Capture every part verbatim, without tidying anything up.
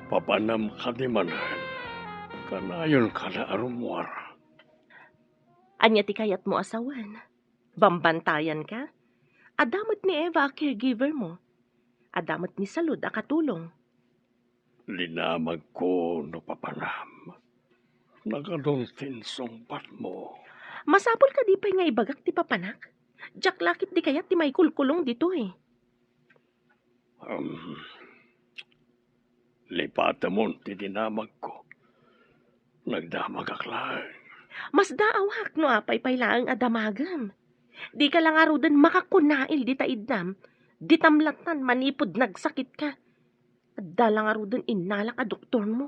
Papanam kadi manen? Kanayonka la a rummuar. Ania ti kayatmo a sawen? Bambantayanka? Adda met ni Eva a caregiver mo. Adda met ni Salud a katulong. Linamagko no papanam. Nagadun ti insungbatmo. Masapul kadi pay nga ibagak ti papanak? Diak la ketdi kayat ti maikulkulong ditoy. Um, lipatemon ti dinamagko. Nagdamagak laeng. Masdaawak no apay pay laeng a damagem. Dika la ngaruden makakunail dita idnam, ditam lattan manipud nagsakitka. Adda la ngaruden innalak a doktormo.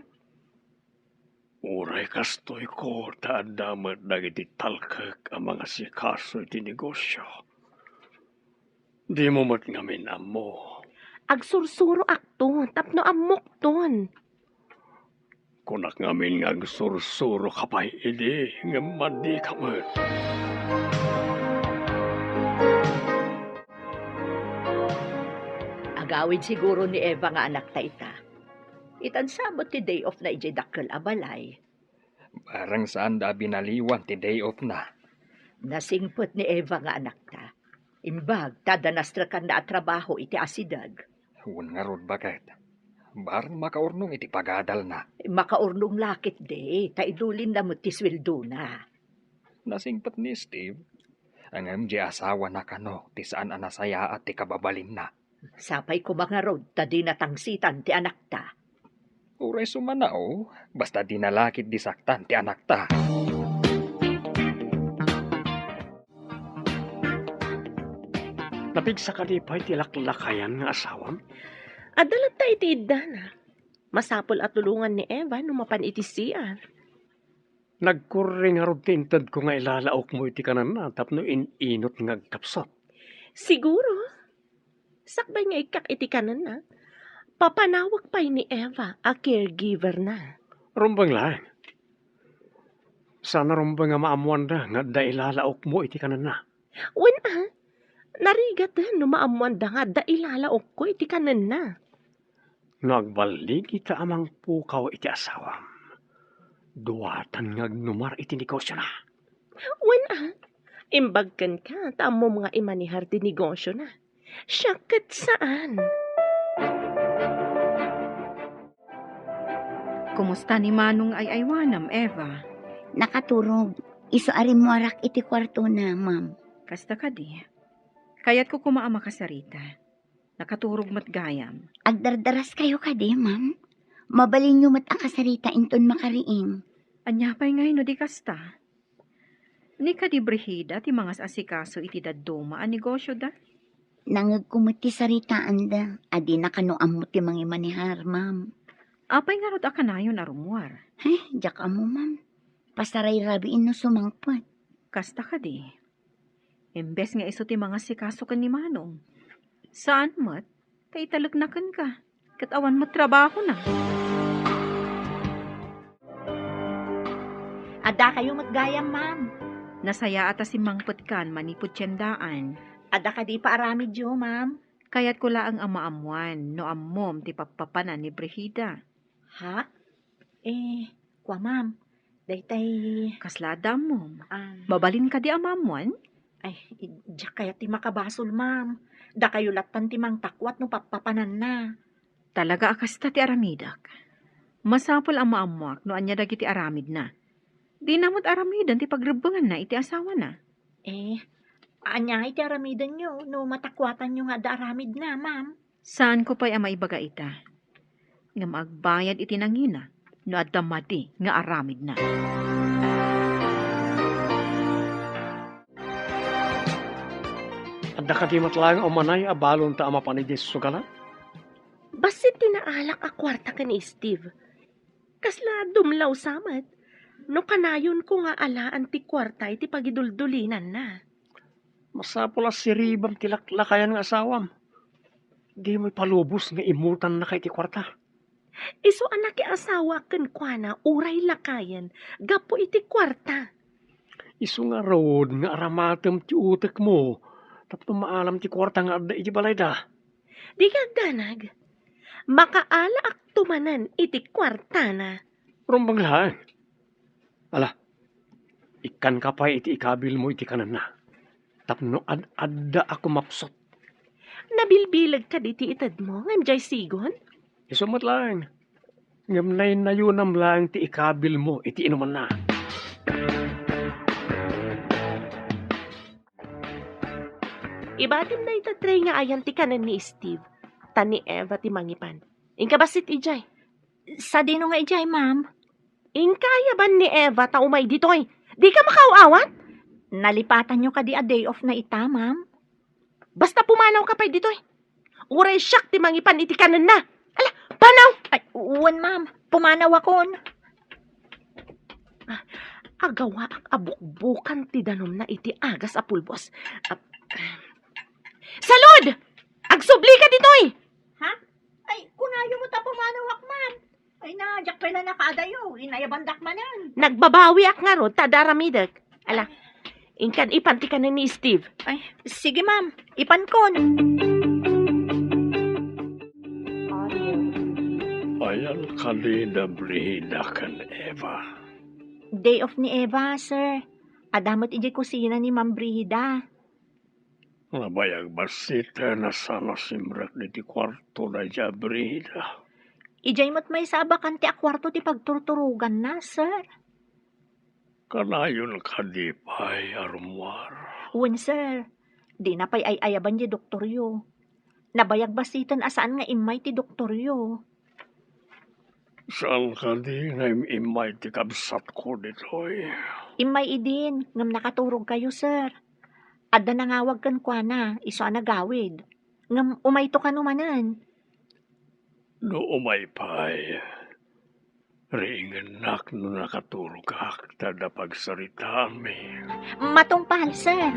Uray kastoyko, ta adda met dagiti talkek a mangasikaso iti negosio. Dimo met ngamin ammo. Agsursuroakto tapno ammokton. Kunak ngamin nga agsursuroka pay idi, ngem madika met. Agawid siguro ni Eva nga anakta ita. Itan sa met ti day off na idiay dakkel a balay. Bareng saanda a binaliwan ti day off na. Nasingpet ni Eva nga anakta. Imbag ta adda nastrekanna a trabaho iti asideg. Wen ngarud, baket. Bareng makaurnong iti pagadalna. Makaurnong la ketdi, ta idulinna met ti sueldona. Nasingpet ni Steve. Ngem diay asawana kano ti saan a nasayaat ti kababalinna. Sapay koma ngarud ta dina tangsitan ti anakta. Uray sumanao, basta dina la ketdi saktan ti anakta. Napigsa kadi pay ti laklakayan nga asawam? Adda latta iti iddana. Masapul a tulongan ni Eva no mapan iti C R. Nagkurre ngarud ti intedko nga ilalaokmo iti kanenna tapno in-inut nga agkapsut. Siguro. Sakbay nga ikkak iti kanenna, papanawek pay ni Eva a caregiver-na. Rumbeng laeng. Saan a rumbeng a maammoanda nga adda ilalaokmo iti kanenna. Wen a, narigaten no maammoanda nga adda ilalaokko iti kanenna. No agballigita a mangpukaw iti asawam, duatan nga agnumar iti negosiona. Wen a, imbag kenka ta ammom nga imanehar ti negosiona. Siak ket saan. Kumusta ni Manong nga ay-aywanam, Eva? Nakaturog. Isu a rimmuarak iti kuartona, ma'am. Kasta kadi. Kayatko koma a makasarita. Nakaturog met gayam. Agdardaraskayo kadi, ma'am? Mabalinyo met a kasarita inton makariing. Ania pay ngay no di kasta? Ni kadi Brigida ti mangas-asikaso iti dadduma a negosyoda? Nangegko met ti saritaanda, a dina kano ammo ti mangimanehar, ma'am. Apay ngarud a kanayon a rummuar? He, diak ammo, ma'am. Pasarayrabiin no sumangpet. Kasta kadi. Imbes nga isu ti mangasikaso ken ni Manong. Saan met, ta italekna kenka, ket awan met trabahona. Addakayo met gayam, ma'am. Nasayaat a simmangpetkan manipud tiendaan. Adda kadi paaramidyo, ma'am? Kayatko laeng a maammoan no ammom ti pappapanan ni Brigida. Ha? Eh, kua, ma'am. Daytay. Kasla adda ammom? Ah. Mabalin kadi a maammoan? Ay, diak kayat ti makabasol, ma'am. Dakayo lattan ti mangtakuat no pappapananna. Talaga a kasta ti aramidek. Masapul a maammoak no ania dagiti aramidna. Dina met aramiden ti pagrebbenganna iti asawana. Eh, ania iti aramidenyo no matakuatanyo nga adda aramidna, ma'am? Saanko pay a maibaga ita. Ngem agbayad iti nangina no adda madi nga aramidna. Adda kadi met laeng a umanay a balonta a mapan idiay sugalan? Bassit ti naalak a kuarta ken ni Steve. Kasla dumlaw sa met no kanayonko nga alaan ti kuarta iti pagiduldulinanna. Masapul a siribam ti laklakayan nga asawam. Dimo ipalubos nga immutannaka iti kuarta. Isu a nakiasawaak kenkuana uray lakayen gapu iti kuarta. Isu ngarud nga aramatem ti utekmo tapno maalam ti kuarta nga adda iti balayda. Dika agdanag. Makaalaak manen iti kuartana. Rumbeng laeng. Ala, ikkanka pay iti ikabilmo iti kanenna. Tapno ad-adda a kumapsut. Nabilbileg kadi ti itedmo ngem jay sigon? Isu met laeng. Ngem naynayonam laeng ti ikabilmo iti inumanna. Ibatim dayta tray nga ayan ti kanen ni Steve, ta ni Eva ti mangipan. Inka bassit idiay. Sadino nga idiay, ma'am? Inka ayaban ni Eva ta umay ditoy. Dika makaaw-awat? Nalipatanyo kadi a day off na ita, ma'am? Basta pumanawka pay ditoy. Uray siak ti mangipan iti kanenna. Ala, panaw! Ay, wen, ma'am. Pumanawakon. Ah, agawaak a bukbukan ti danumna iti agas a pulbos. Ah, salud! Agsublika ditoy! Ha? Ay, kunayo met a pumanawak, ma'am. Ay na, diak pay la nakaadayo. Inayabandak manen. Nagbabawiak ngarud ta adda aramidek. Ala, inkan ipan ti kanen ni Steve. Ay, sige, ma'am. Ipankon. Ayan kadi da Brigida ken Eva? Day off ni Eva, sir. Adda met idiay kusina ni Ma'am Brigida. Nabayag bassit a saan a simrek diti kuarto daydiay a Brigida. Idiay met maysa a bakante a kuarto ti pagturturoganna, sir. Kanayon kadi pay a rummuar? Wen, sir. Dina pay ay-ayaban diay doktoryo. Nabayag bassiten a saan nga immay ti doktoryo. Saan kadi nga im-immay ti kabsatko ditoy? Immay idin, ngem nakaturogkayo, sir. Adda nangawag kenkuana, isu a nagawid. Ngem umayto kano manen. No umay pay, riingennak no nakaturogak ta adda pagsaritaanmi. Matungpal, sir.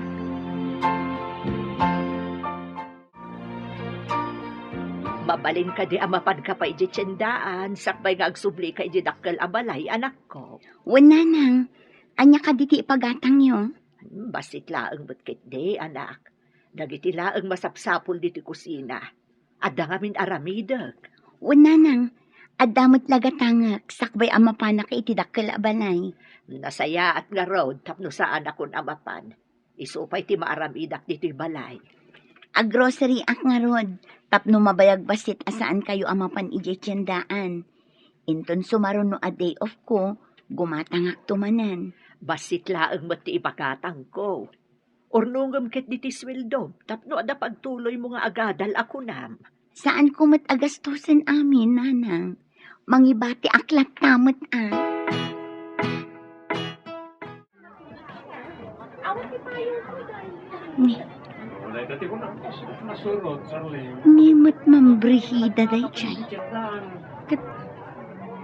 Mabalin kadi a mapanka pay idiay tiendaan, sakbay nga agsublika idiay dakkel a balay, anakko? Wen, nanang. Ania kadi ti ipagatangyo? Hmm, bassit laeng met ketdi, anak. Dagiti laeng masapsapul ditoy kusina. Adda ngamin aramidek. Wen, nanang. Adda met la gatangek, sakbay a mapanak iti dakkel a balay. Nasayaat ngarud tapno saanakon a mapan. Isu pay ti maaramidak ditoy balay. Aggroceryak ngarud, tapno mabayag bassit a saankayo a mapan idiay tiendaan. Inton sumaruno a day off ko, gumatangakto manen. Bassit laeng met ti ipagatangko. Urnongem ketdi ti sueldom, tapno adda pagtuloymo nga agadal a kunam. Saanko met a gastusen amin, nanang. Mangibatiak latta met a. Ni, ni met Ma'am Brigida daydiay. Ket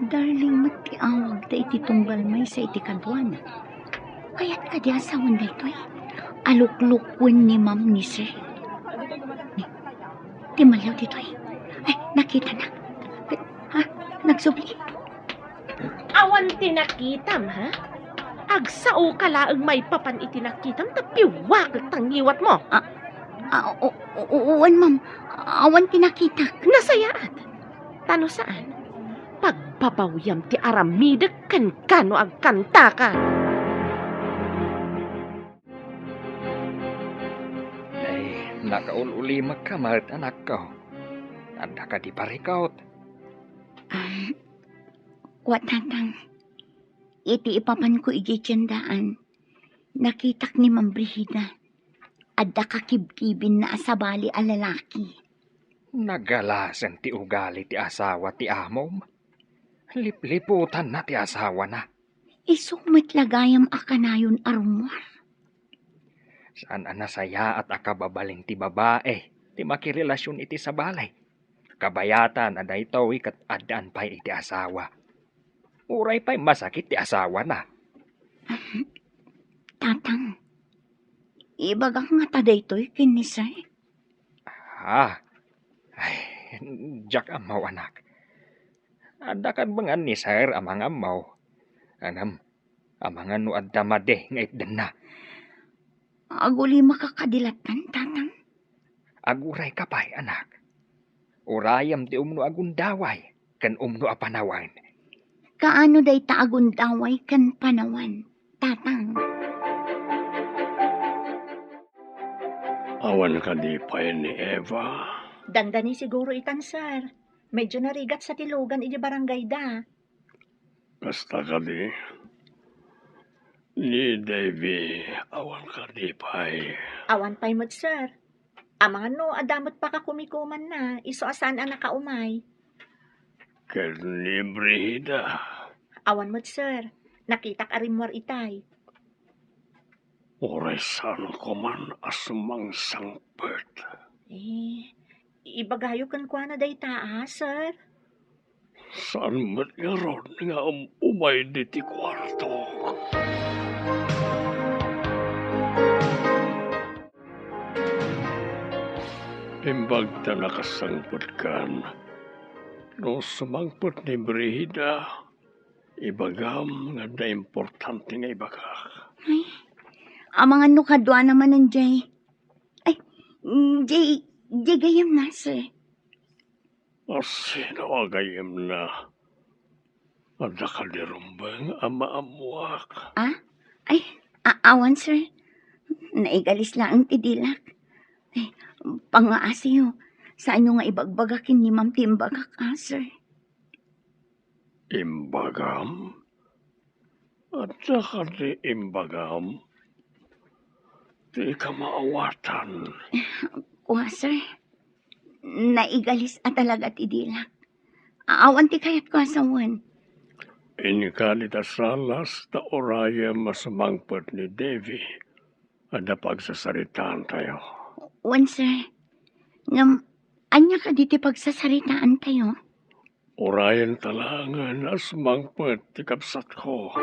Darling met ti awagda iti tunggal maysa iti kaduana. Kayat kadi a sawen daytoy? Aluklukwen ni Ma'am ni Sir. Ni, ti malliw ditoy. Ay, nakitana. Ha? Nagsubli? Awan ti nakitam, ha? Agsaoka laeng maipapan iti nakitam ta piwakek ta ngiwatmo. Ah, ah, o-, o-, wen, ma'am. Awan ti nakitak. Nasayaat. Ta no saan, pagbabawiam ti aramidek kenka no agkantaka. Ay, nakaul-ulimekka met, anakko. Adda kadi parikut? Um, wa, Tatang. Iti ipapanko idiay tiendaan, nakitak ni Ma'am Brigida. Adda kakibkibinna a sabali a lalaki. Nagalasen ti ugali ti asawa ti amom. Lipliputanna ti asawana. Isu met la gayam a kanayon a rummuar. Saan a nasayaat a kababalin ti babae ti makirelasion iti sabali. Kabayatan a daytoy ket addaan pay iti asawa. Uray pay masakit ti asawana. Tatang, ibagak ngata daytoy ken ni Sir? Ah, ay, diak ammo, anak. Adda kadbengan ni Sir a mangammo. Ngem, amangan no adda madi nga itdenna. Agulimaka kadi lattan, Tatang? Agurayka pay, anak. Urayem ti umno a gundaway. ken umno a panawen. Kaano dayta a gundaway ken panawen, Tatang? Awan kadi pay ni Eva? Dandani siguro itan, sir. Medyo narigat sa ti lugan iti barangayda. Kasta kadi? Ni Davy, awan kadi pay? Awan pay met, sir. Amangan no adda met pakakumikumanna, isu a saan a nakaumay. Ken ni Brigida? Awan met, sir. Nakitak a rimmuar itay. Uray saanko man a sumangsangpet. Eh, ibagayo kenkuana dayta, a, sir? Saan met ngarud nga um-, umay diti kuarto? Imbag ta nakasangpetkan, no sumangpet ni Brigida, ibagam nga adda importante nga ibagak. Ay, amangan no kaduana manen jay. Ay, mm, jay, jay gayyemna, sir. A, sino a gayyemna? Adda kadi rumbeng a maammuak? Ah? Ay, a-, awan, sir. Naigalis laeng ti dilak. Ay, pangngaasiyo. Saanyo nga ibagbaga ken ni ma'am ti imbagak, ah, sir? Imbagam? Adda kadi imbagam? Dika maawatan. Kua, sir. Naigalis a talaga ti dilak. Awan ti kayatko a sawen. Inka dita sala ta urayem a sumangpet ni Davy. Adda pagsasaritaantayo. Wen, sir. Ngem, ania kadi ti pagsasaritaantayo? Urayenta laengen a sumangpet ti kabsatko.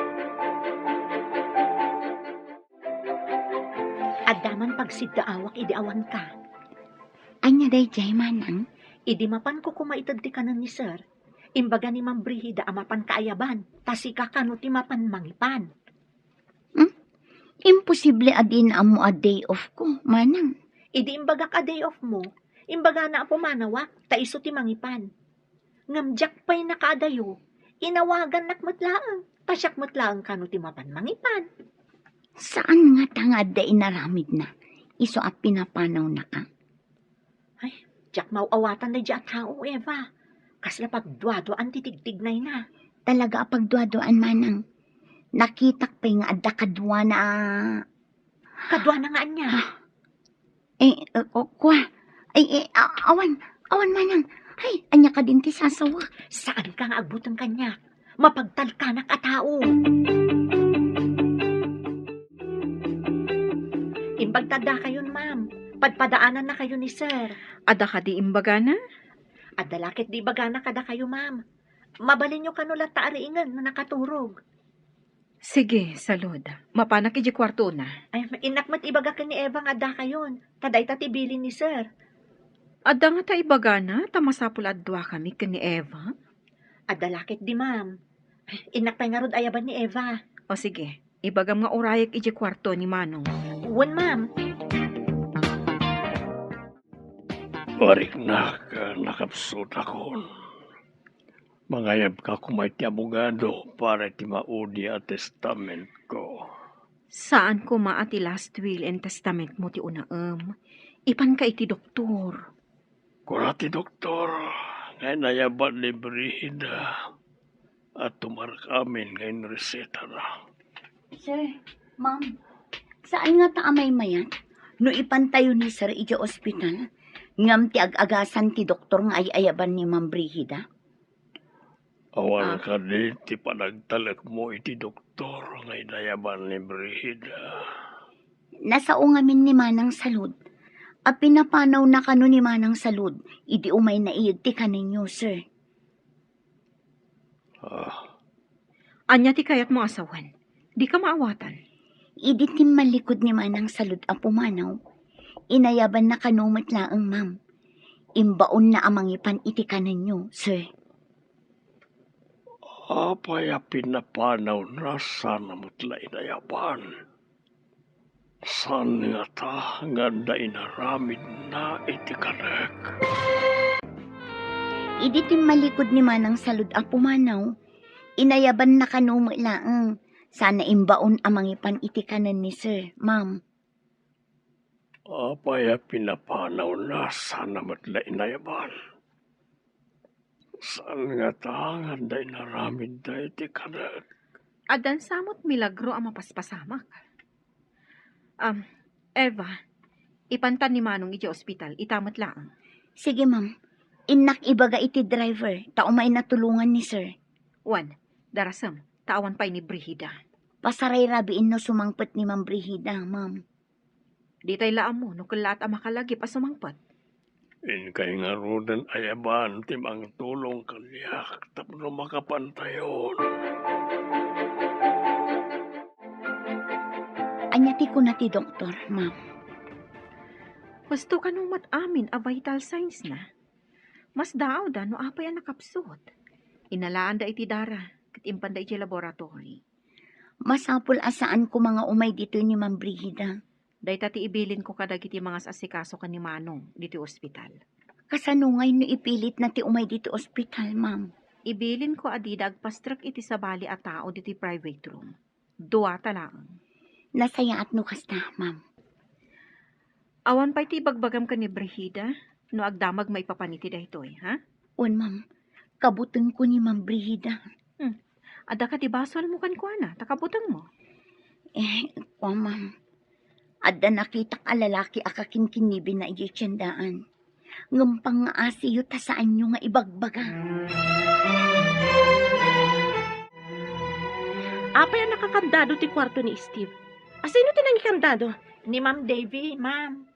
Adda man pagsiddaawak idi awanka. Ania daydiay, manang? Idi mapanko koma ited ti kanen ni sir, imbaga ni Ma'am Brigida a mapanka ayaban, ta sika kano ti mapan mangipan. Hmm? Imposible a dina ammo a day off ko, manang. Idi imbagak a day off mo, imbagana a pumanawak, ta isu ti mangipan. Ngem diak pay nakaadayo, inawagannak met laeng, ta siak met laeng kano ti mapan mangipan. Saan ngata nga adda inaramidna, isu a pinapanawnaka? Ay, diak maaw-awatan daydiay a tao, Eva. Kasla pagduaduaan ti tigtignayna. Talaga a pagduaduaan, manang. Nakitak pay nga adda kaduana a Kaduana nga ania? Ah. Eh, eh, o, kua. Ay, eh, a-, awan. Awan, manang. Ay, ania kadin ti sasawak? Saanka nga agbuteng kaniak. Mapagtalkanak a tao. Imbag ta addakayon, ma'am. Padpadaanannakayo ni sir. Adda kadi imbagana? Adda la ket di ibagana kadakayo, ma'am. Mabalinyo kano latta a riingen no nakaturog. Sige, salud. Mapanak idiay kuartona. Ay, innak met ibaga ken ni Eva nga addakayon. Ta dayta ti bilin ni sir. Adda ngata ibagana ta masapul a duakami ken ni Eva? Adda la ket di, ma'am. Innak pay ngarud ayaban ni Eva. O sige, ibagam nga urayek idiay kuarto ni Manong. Wen, ma'am. Ariknak, nakapsutakon. Mangayabka koma iti abogado para iti maudi a testamentko. Saan koma a ti last will and testamentmo ti unaem. Ipanka iti doktor. Kuna ti doktor nga inayaban ni Brigida a tumarek amin nga inresetana. Sir, ma'am, saan ngata a maymayat no ipantayo ni sir idiay ospital ngem ti ag-agasan ti doktor nga ay-ayaban ni Ma'am Brigida? Awan Ah. kadi ti panagtalekmo iti doktor nga inayaban ni Brigida? Nasao ngamin ni Manang Salud. A pinapanawna kano ni Manang Salud idi umayna iyed ti kanenyo, sir. Ah. Ania ti kayatmo a sawen? Dika maawatan. Idi timmallikud ni Manang Salud a pumanaw, inayabanna kano met laeng, ma'am. Imbaonna a mangipan iti kanenyo, sir. Apay a pinapanawna saan a met la inayaban? Saan ngata nga adda inaramidna iti kanek? Idi timmalikod ni Manang Salud a pumanaw, inayabanna kano met laeng, sana imbaon a mangipan iti kanen ni Sir, Ma'am. Apay a pinapanawna sana met la inayaban? Saan ngata nga adda inaramidda iti kanek? Addan sa met milagro a mapaspasamak. Um, Eva, ipanta ni Manong iti ospital, ita met laeng. Sige, ma'am. Innak ibaga iti driver, ta umayna tulongan ni Sir. Wen, darasem, ta awan pay ni Brigida. Pasarayrabiin no sumangpet ni Ma'am Brigida, ma'am. Ditay la ammo no kellaat a makalagip a sumangpet. Inkay ngaruden ayaban ti mangtulong kaniak tapno makapantayon. Ania ti kuna ti doktor, ma'am? Husto kano met amin a vital signs na. Masdaawda no apay a nakapsut. Inalaanda iti dara, ket impanda iti laboratory. Masapul a saan koma nga umay ditoy ni Ma'am Brigida. Dayta ti ibilinko kadagiti mangas-asikaso ken ni Manong ditoy ospital. Kasano ngay no ipilitna ti umay ditoy ospital, ma'am? Ibilinko a dida agpastrek iti sabali a tao ditoy private room. Dua ta laeng. Nasayaat no kasta, ma'am. Awan pay ti ibagbagam ken ni Brigida no agdamag maipapan iti daytoy, ha? Wen, ma'am. Kabutengko ni Ma'am Brigida. Hmm. Adda kadi basolmo kenkuana, ta kabutengmo? Eh, kua, ma'am. Adda nakitak a lalaki a kakinkinibina idiay tiendaan. Ngem pangngaasiyo ta saanyo nga ibagbaga. Apay a nakakandado ti kuarto ni Steve? Asino ti nangikandado? Ni Ma'am Davy, ma'am.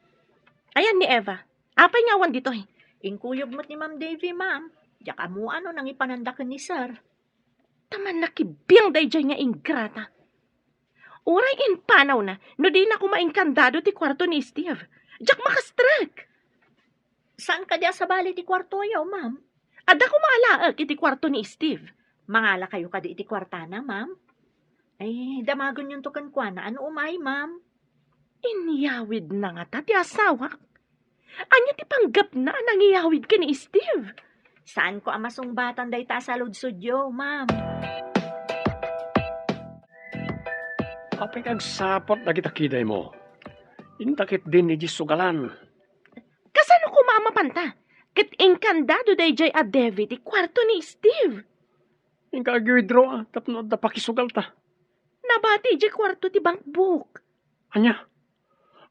Ayan ni Eva. Apay nga awan ditoy? Inkuyog met ni Ma'am Davy, ma'am. Diak ammoan no nangipananda ken ni Sir. Ta mannakibiang daydiay nga ingrata. Uray impanawna no dina koma inkandado ti kuarto ni Steve. Diak makastrek. Saan kadi a sabali ti kuartoyo, ma'am? Adda koma alaek iti kuarto ni Steve. Mangalakayo kadi iti kuartana, ma'am? Ay, damagenyonto kenkuana no umay, ma'am. Inyawidna ngata ti asawak? Ania ti panggepna a nangiyawid ken ni Steve? Saanko a masungbatan dayta a saludsodyo, ma'am. Apay nga agsaput dagita kidaymo? Inta ketdin idiay sugalan. Kasano koma a mapanta? Ket inkandado daydiay a Davy ti kuarto ni Steve. Inka agyuy draw, a, tapno adda pakisugalta. Nabati idiay kuarto ti bankbook. Ania?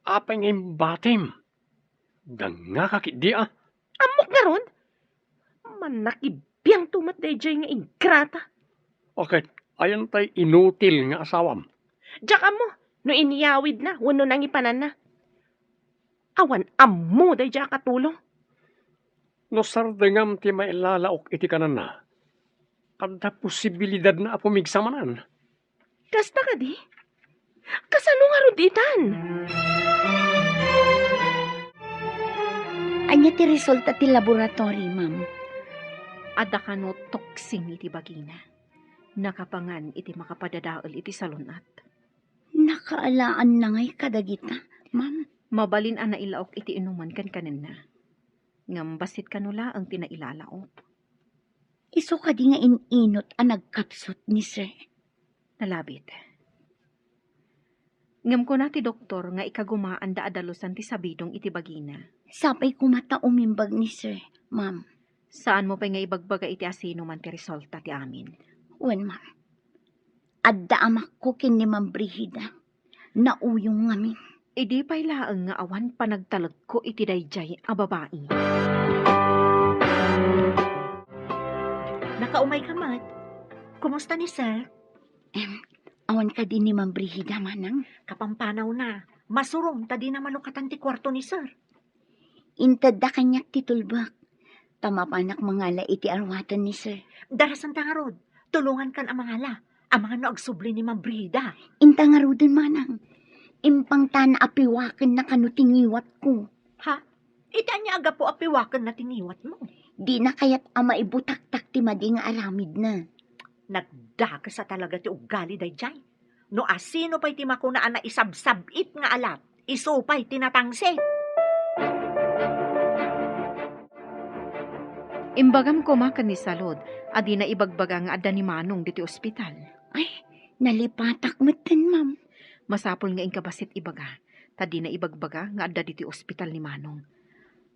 Apay nga imbatim? Dangngaka ketdi, a? Ammok ngarud? Mannakibiangto met daydiay nga ingrata. Ket, ayan tay inutil nga asawam? Diak ammo no inyawidna wenno nangipananna. Awan ammo daydiay a katulong. No sardengam ti mailalaok iti kananna, adda posibilidadna a pumigsa manen. Kasta kadi? Kasano ngarud itan? Ania ti resulta ti laboratory, ma'am? Adda kano toxin iti bagina. Nakapangan iti makapadadael iti salun-at. Nakaalaanna ngay kadagita, ma'am? Mabalin a nailaok iti inuman ken kanenna. Ngem bassit kano laeng ti nailalaok. Isu kadi nga in-inut a nagkapsut ni Sir? Nalabit. Ngem kuna ti doktor nga ikagumaanda a dalusan ti sabidong iti bagina. Sapay koma ta umimbag ni Sir, ma'am. Saanmo pay nga ibagbaga iti asinoman ti resulta ti amin. Wen, ma'am. Adda amakko ken ni Ma'am Brigida. Nauyong ngamin. Idi pay laeng nga awan panagtalekko iti daydiay a babai. Nakaumay ka met. Kumusta ni Sir? Em, awan kadi ni Ma'am Brigida, manang? Kapampanawna. Masuron ta dina malukatan ti kuarto ni Sir. Intedda kaniak ti tulbek, ta mapanak mangala iti aruaten ni Sir. Darasenta ngarud, tulongankan a mangala, amangan no agsubli ni Ma'am Brigida. Inta ngaruden, manang. Impangtana a piwakenna kano ti ngiwatko. Ha? Iti ania a gapu a piwakenna ti ngiwatmo? Dina kayat a maibutaktak ti madi nga aramidna. Nagdakes a talaga ti ugali daydiay. No asino pay ti makuna a naisabsab-it nga alat, isu pay ti natangsit. Imbagam koma ken ni Salud a dina ibagbaga nga adda ni Manong ditoy ospital. Ay, nalipatak metten, ma'am. Masapul nga inka bassit ibaga, ta dina ibagbaga nga adda ditoy ospital ni Manong.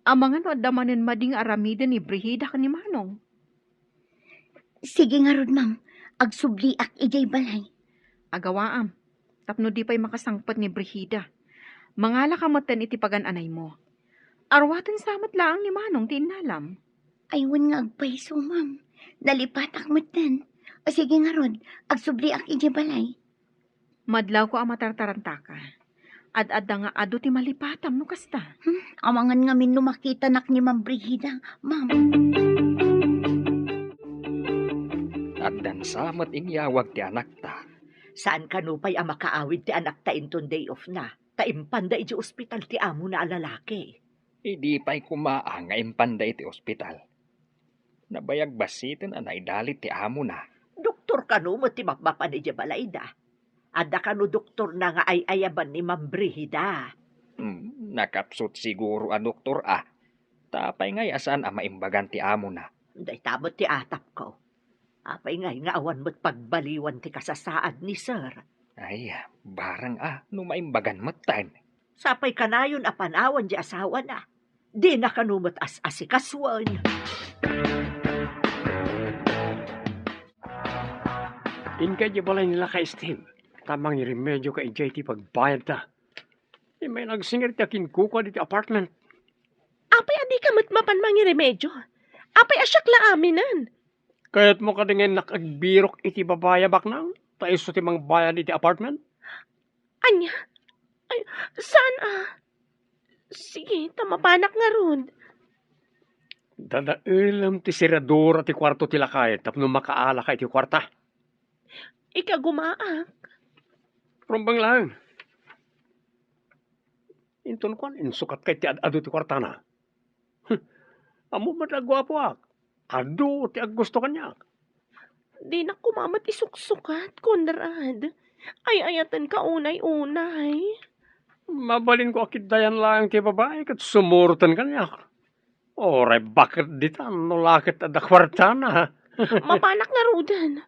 Amangan no adda manen madi nga aramiden ni Brigida ken ni Manong. Sige ngarud, ma'am. Agsubliak idiay balay. Agawaam, tapno di pay makasangpet ni Brigida. Mangalaka metten iti pagan-anaymo. Aruaten sa met laeng ni Manong ti innalam. Ay, wen nga agpayso, ma'am. Nalipatak metten. O, sige ngarud, agsubliak idiay balay. Madlawko a matartarantaka. Ad-adda nga adu ti malipatam no kasta. Hmm, amangan ngamin no makitanak ni Ma'am Brigida, ma'am. Addan sa met inyawag ti anakta. Saan kano pay a makaawid ti anakta inton day off na, ta impanda iti ospital ti amona a lalaki. Idi pay koma a nga impanda iti ospital, nabayag bassiten a naidalit ti amona. Doktor kano met ti mapmapan idiay balayda? Adda kano doktorna nga ay-ayaban ni Ma'am Brigida? Hmm, nakapsut siguro a doktor a. Ta apay ngay a saan a maimbagan ti amona? Dayta met ti atapko. Apay ngay nga awan met pagbaliwan ti kasasaad ni Sir? Ay, barang a, no maimbagan metten. Sapay kanayon a panawan ti asawana. Dina kano met as-asikasuen. Inka idiay balay ni Lakay Steve, ta mangiremedioka idiay ti pagbayadta. Immay nagsingir ti akinkuka diti apartment. Apay a dika met mapan mangiremedio? Apay a siak la aminen? Kayatmo kadi nga innak agbirok iti babai a baknang, ta isu ti mangbayad iti apartment? Ania? Ay, saan a? Sige, ta mapanak ngarud. Dadaelem ti seradura ti kuarto ti lakay tapno makaalaka iti kuarta. Ikagumaak. Rumbeng laeng. Inton kuan, insukatka iti ad-adu ti kuartana. Hm, ammom met a guapoak. Adu ti aggusto kaniak. Dinak koma met isuksukat, Conrad. Ay-ayatenka unay-unay. Mabalinko a ketdian laeng ti babai ket sumuroten kaniak. Uray baket dita no la ket adda kuartana. Mapanak ngaruden.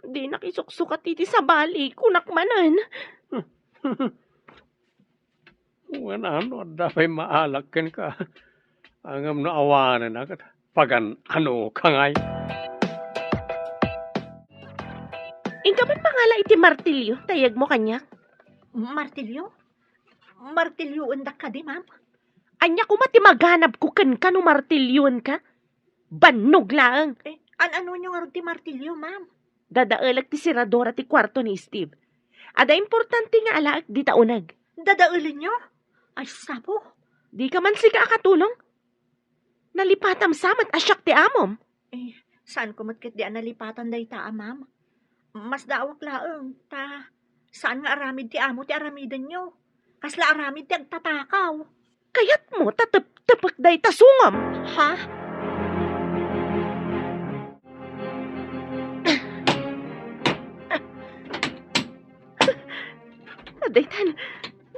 Dinak isuksukat iti sabali, kunak manen. Wen, ano, adda pay maalak kenka. Ngem no awanen a ket pagan-anoka ngay. Inka man mangala iti martilyo, ta iyegmo kaniak. Martilyo? Martilyoendak kadi, ma'am? Ania koma ti maganabko kenka no martilyoenka? Bannog laeng. Eh, an-anonyo ngarud ti martilyo, ma'am? Dadaelek ti seradura ti kuarto ni Steve. Adda importante nga alaek dita uneg. Dadaelenyo? Ay, sapo. Dika man sika a katulong? Nalipatam sa met a siak ti amom. Eh, saanko met ketdi a nalipatan dayta a, ma'am. Masdaawak laeng, ta saan nga aramid ti amo ti aramidenyo. Kasla aramid ti agtatakaw. Kayatmo ta teptepek dayta sungom? Ha? Daytan,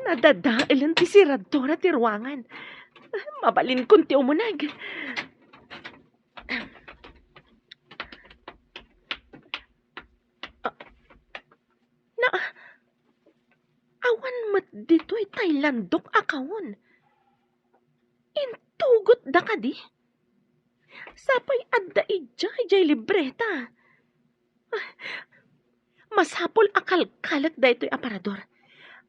nadadaelen ti seradura ti ruangan. Mabalinkon ti umuneg. Ah, na, awan met ditoy tay landok a kaon. Intugotda kadi? Sapay adda idiay, idiay libreta. Ah, masapul a kalkalek daytoy aparador.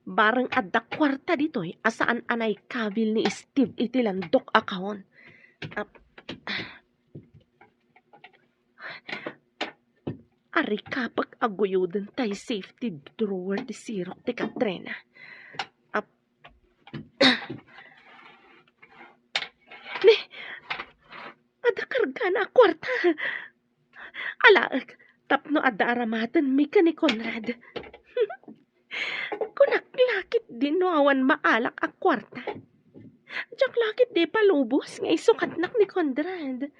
Bareng adda kuarta ditoy a saan a naikabil ni Steve iti landok a kaon. Ap-, Arikapek a guyoden tay safety drawer ti sirok ti Katrina. Ap-, Ne, adda kargana a kuarta. Alaek, tapno adda aramatenmi ken ni Conrad. Kunak la ketdi no awan maalak a kuarta. Diak la ketdi ipalubos nga isukatnak ni Conrad.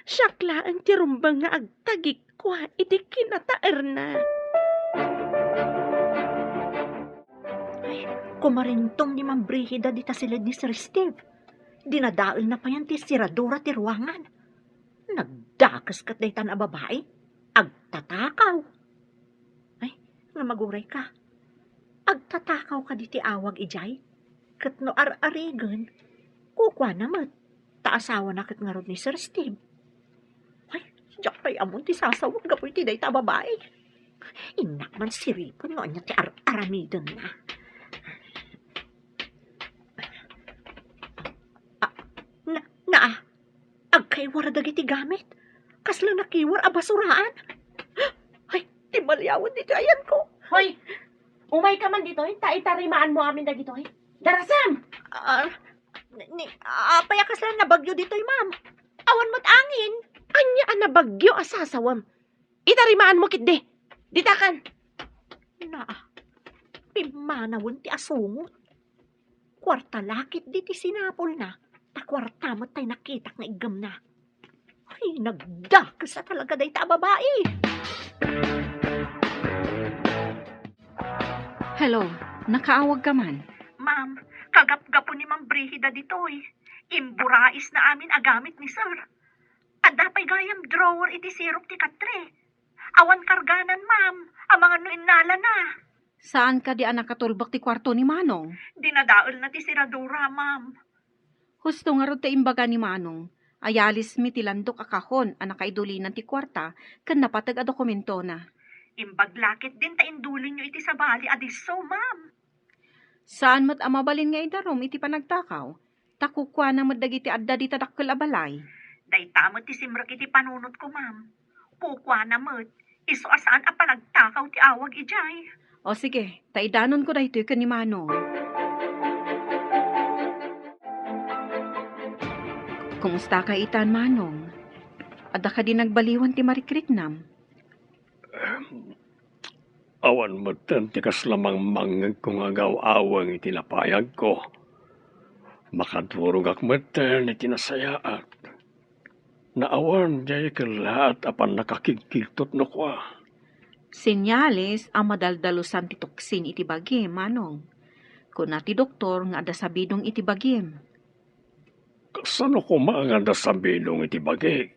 Siak laeng ti rumbeng nga agtagikua iti kinataerna. Ay, kumarintong ni Ma'am Brigida dita siled ni Sir Steve. Dinadaelna payen ti seradura ti ruangan. Nagdakes ket daytan a babai. Agtatakaw. Ay, nga maguray ka. Agtatakaw kadi ti awag idiay? Ket no ar-arigen, kukuana met, ta asawana ket ngarud ni Sir Steve. Ay, diak pay ammon ti sasawek gapu iti dayta a babai. Innak man siripen no ania ti ar-aramidenna. Ah, na, na, agkaywar dagiti gamit. Kasla nakiwar a basuraan. Ay, ti maliawen ditoy ayanko. Hoy, umay ka man ditoy, ta itarimaanmo amin dagitoy. Darasam! Ah, ni, apay a kasla nabagyo ditoy, ma'am? Awan met angin. Ania a nabagyo a sasawem? Itarimaanmo ketdi. Ditakan. Naa, pimmanawen ti asungot. Kuarta la ketdi ti sinapulna, ta kuarta met tay nakitak nga iggemna. Ay, nagdakes a talaga dayta a babai. Hello, nakaawag ka man? Ma'am, kagapgapu ni Ma'am Brigida ditoy. Imburais na amin a gamit ni Sir. Adda pay gayam drawer iti sirok ti katre. Awan karganan, ma'am. Amangan no innalana. Saan kadi a nakatulbek ti kuarto ni Manong? Dinadaelna ti siradura, ma'am. Husto ngarud ti imbaga ni Manong. Ayalismi ti landok a kahon a nakaidulinan ti kuarta ken napateg a dokumentona. Imbag la ketdin ta indulinyo iti sabali a disso, ma'am. Saan met a mabalin nga idarum iti panagtakaw, ta kukuana met dagiti adda dita dakkel a balay. Dayta met ti simrek iti panunotko, ma'am. Kukuana met, isu a saan a panagtakaw ti awag idiay. O sige, ta idanonko daytoy ken ni Manong. Kumusta ka itan, Manong? Adda kadi nagbaliwan ti marikriknam? Awan metten ti kasla mangmangngegko nga agaw-aweng iti napayagko. Makadurogak metten iti nasayaat. Naawan diay kellaat a pannakakigkigtot no kua. Senyales a madaldalusan ti tuksin iti bagim, Manong. Kuna ti doktor nga adda sabidong iti bagim. Kasano koma nga adda sabidong iti bagik?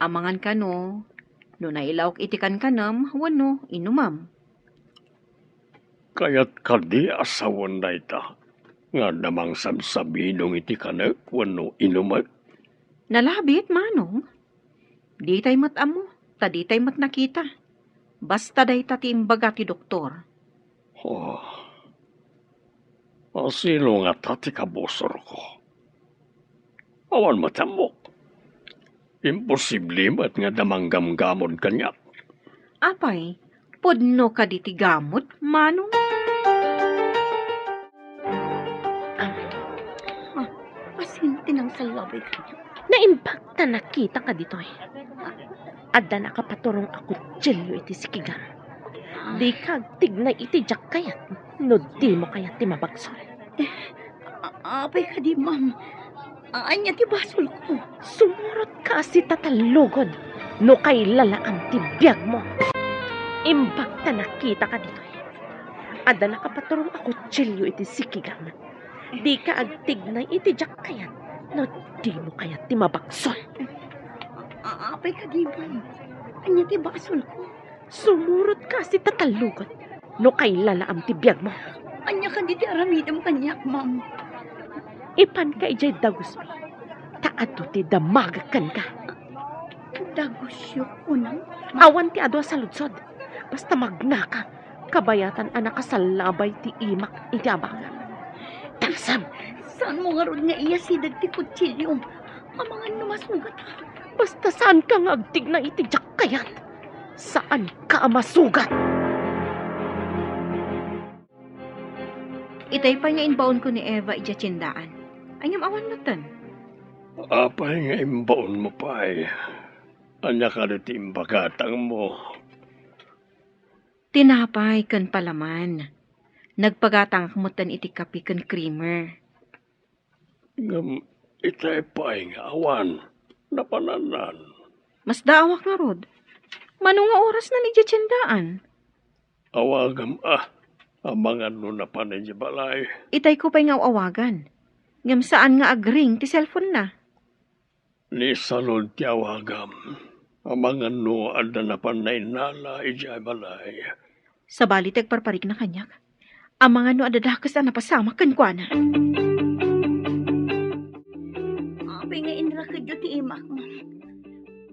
Amangan kano, no nailawek iti kankanem wenno inumem. Kayat kadi a sawen dayta nga adda mangsabsabidong iti kanek wenno inumek? Nalabit, Manong. Ditay met ammo, ta ditay met nakita. Basta dayta ti imbaga ti doktor. Oh. Asino ngata ti kabusorko? Awan met ammok. Imposible met nga adda manggamgamod kaniak. Apay, pudno kadi ti gamod, Manong? Ah, asin ti nangsallabay kaniak. Naimbag ta nakita ka ditoy. Adda nakapaturong a kutsilio iti sikigam. Dika agtignay iti diak kayat no dimo kayat ti mabagsol. A-, apay kadi, ma'am? A-, ania ti basolko? Sumurot ka a sitatallugon no kailalaam ti biagmo. Imbag ta nakita ka ditoy. Adda nakapaturong a kutsilio iti sikigam. Dika agtignay iti diak kayat no dimo kayat ti mabagsol. A-, apay kadi, ma'am? Ania ti basolko? Sumurot ka a sitatallugon no kailalaam ti biagmo. Ania kadi ti aramidem kaniak, ma'am? Ipanka idiay dagusmi, ta adu ti damagek kenka. Dagusyo, kunam? Awan ti adu a saludsod. Basta magnaka, kabayatan a nakasallabay ti imak iti abagam. Tangsam! Saanmo ngarud nga iyasideg ti kutsiliom? Amangan no masugat. Basta saanka nga agtignay iti diak kayat, saanka a masugat. Itay pay nga imbaonko ni Eva idiay tiendaan. Ngem awan metten. Apay nga imbaonmo pay? Ania kadi ti impagatangmo? Tinapay ken palaman. Nagpagatangak metten iti kape ken creamer. Ngem itay pay nga awan napanannan. Masdaawak ngarud. Mano nga orasnan idiay tiendaan? Awagam a, amangan no napan idiay balay. Itayko pay nga aw-awagan. Ngem saan nga agring ti cellphone-na. Ni salud ti awagam. Amangan no adda napan nainnala idiay balay. Sabali ti agparparikna kaniak. Amangan no adda dakes a napasamak kenkuana. Apay nga inrakedyo ti imak, ma'am?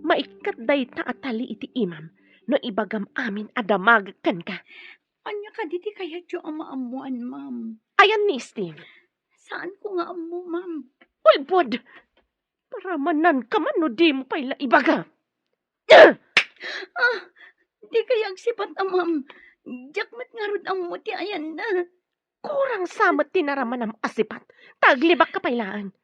Maikkat dayta a tali iti imam no ibagam amin a damagek kenka. Ania kadi ti kayatyo a maammoan, ma'am? Ayan ni Steve. Saanko nga ammo, ma'am. Ulbod! Paramanan ka man no di mo pay la ibaga. Ah, di kay agsipat a, ma'am. Diak met ngarud ammo ti ayanna. Kurang sa met ti naramanam a sipat, ta aglibak ka pay laeng.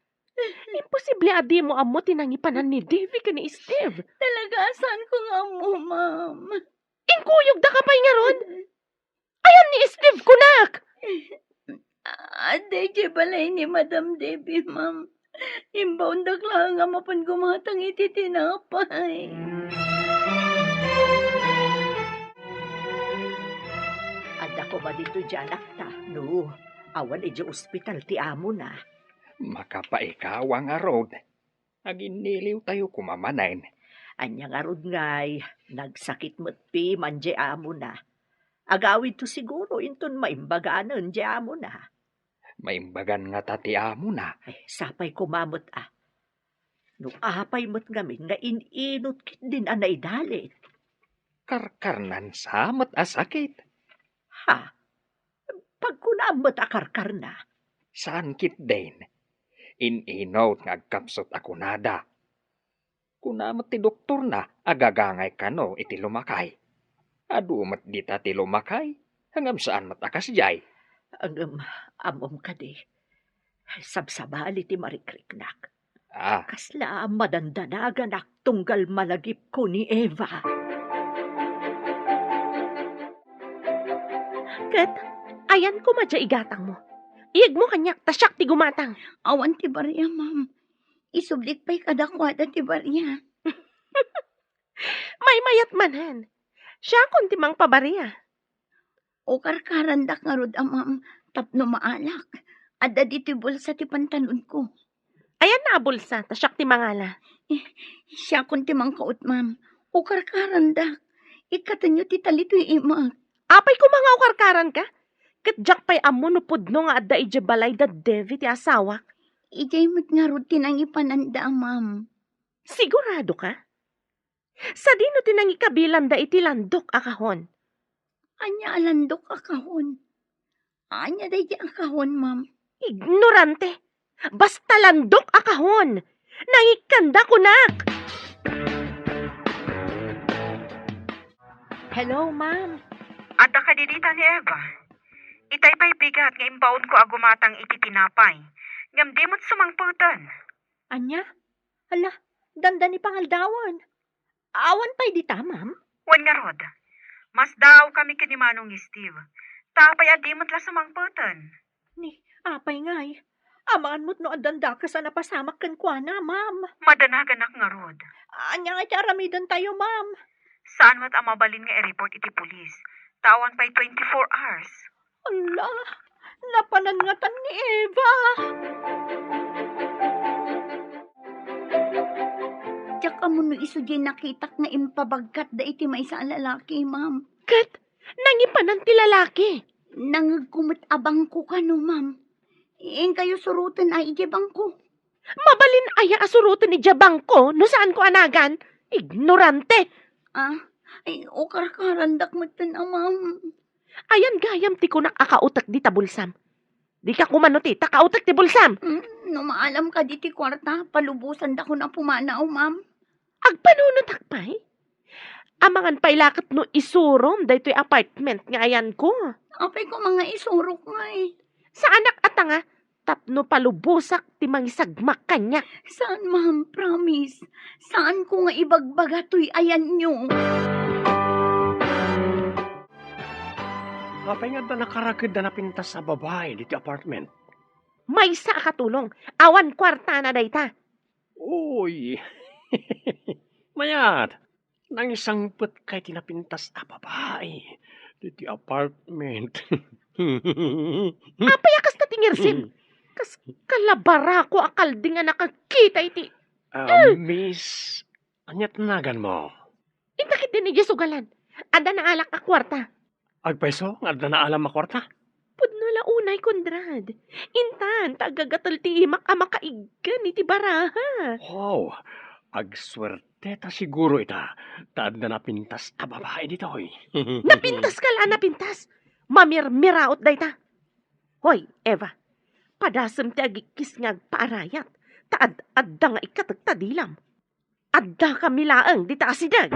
Imposible a di mo ammo ti nangipanan ni Davy ken ni Steve. Talaga, saanko nga ammo, ma'am. Inkuyogda ka pay ngarud? Ayan ni Steve, kunak! Adda idiay balay ni Madam Debbie, ma'am. Imbaondak laeng a mapan gumatang iti tinapay. Adda koma ditoy diay anakta, no awan idiay ospital ti amona. Makapaikaw ngarud. Aginniliwtayo koma manen. Ania ngarud ngay, nagsakit met piman diay amona. Agawidto siguro inton maimbaganen diay amona. Maimbagan ngata ti amona? Ay, sapay koma met a. No apay met ngamin nga in-inot ketdin a naidalit? Karkarnan sa met a sakit. Ha? Pagkunam met a karkarna? Saan ketdin. In-inot nga agkapsut a kunada. Kuna met ti doktorna a gagangay kano iti lumakay. Adu met dita ti lumakay, ngem saan met a kasdiay. Ngem ammom kadi, sabsabali ti marikriknak. Ah. Kasla madandanaganak tunggal malagipko ni Eva. Ket, ayan koma diay igatangmo. Iyegmo kaniak, ta siak ti gumatang. Awan ti baria, ma'am. Isublik pay kadakuada ti baria. Maymayat manen. Siakon ti mangpabaria. O karkarandak ngarud a, ma'am, tapno maalak. Adda ditoy bulsa ti pantalonko. Ayanna a bulsa, ta siak ti mangala. Eh, siakon ti mangkaot, ma'am. O karkarandak. Ikkatenyo ti talitoy imak. Apay koma nga o karkaranka? Ket diak pay ammo no pudno nga adda idiay balay da Devi ti asawak. Idiay met ngarud ti nangipananda, ma'am. Sigurado ka? Sadino ti nangikabilanda iti landok a kahon? Ania a landok a kahon? Ania daydi a kahon, ma'am? Ignorante! Basta landok a kahon! Nangikkanda kunak! Hello, ma'am. Adda kadi dita ni Eva? Itay pay bigat nga imbaonko a gumatang iti tinapay, ngem di met sumangpeten. Ania? Hala, dandani pangaldawen. Awan pay dita, ma'am? Wen ngarud. Masdaawkami ken ni Manong Steve. Ta apay a di met la sumangpeten? Ni, apay ngay? Amangan met no addan dakes a napasamak kenkuana, ma'am. Madanaganak ngarud. Ania ngay ti aramidentayo, ma'am? Saan met a mabalin nga i-report iti pulis. Ta awan pay twenty-four hours. Ala, napanan ngatan ni Eva. Diak ammo no isu diay nakitak nga impabagkatda iti maysa a lalaki, ma'am. Ket nangipanan ti lalaki? Nangegko met a bangko kano, ma'am. Inkayo suroten a idiay bangko. Mabalin aya a suroten idiay bangko no saanko a nagan? Ignorante! Ah, ay, o karkarandak metten a, ma'am. Ayan gayam ti kunak a kautek dita bulsam. Dika kumano ti ta kautek ti bulsam. Mm, no maalam kadi ti kuarta, palubosandakon a pumanaw, ma'am. Agpanunotak pay? Amangan pay la ket no isurom daytoy apartment nga ayanko. Apay koma nga isurok ngay? Saanak a tanga tapno palubosak ti mangisagmak kaniak. Saan, ma'am, promise. Saanko nga ibagbaga toy ayanyo. Apay nga adda nakaraked a napintas a babai diti apartment? Maysa a katulong. Awan kuartana dayta. Uy. Mayat. Nangisangpetkay ti napintas a babai diti apartment. Apay a kasta ti ngirsem? Kas kalabarako a kalding a nakakita iti Ah, Miss, ania ti naganmo? Inta ketdin idiay sugalan. Adda naalak a kuarta. Agpayso nga adda naalam a kuarta? Pudno la unay, Conrad. Intan, ta aggatel ti imak a makaiggan iti baraha. Wow, agsuerteta siguro ita, ta adda napintas a babai ditoy. Napintas ka la, napintas. Mamirmiraot dayta. Hoy, Eva, padasem ti agikkis nga agpaarayat, ta ad-adda nga ikkatek ta dilam. Addakami laeng dita asideg.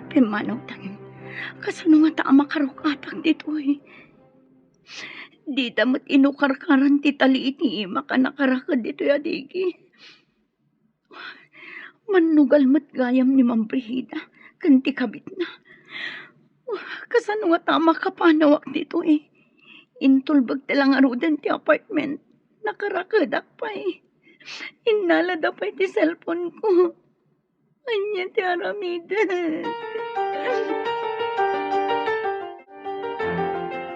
Pimmanawtayo, kasano ngata a makaruk-atak ditoy? Dita met inukarkaran ti tali iti imak a nakaraked ditoy a digi. Mannugal met gayam ni Ma'am Brigida ken ti kabitna. Kasano ngata a makapanawak ditoy? Intulbek ti la ngaruden ti apartment. Nakarakedak pay. Innalada pay ti cellphone ko. Ania ti aramidek?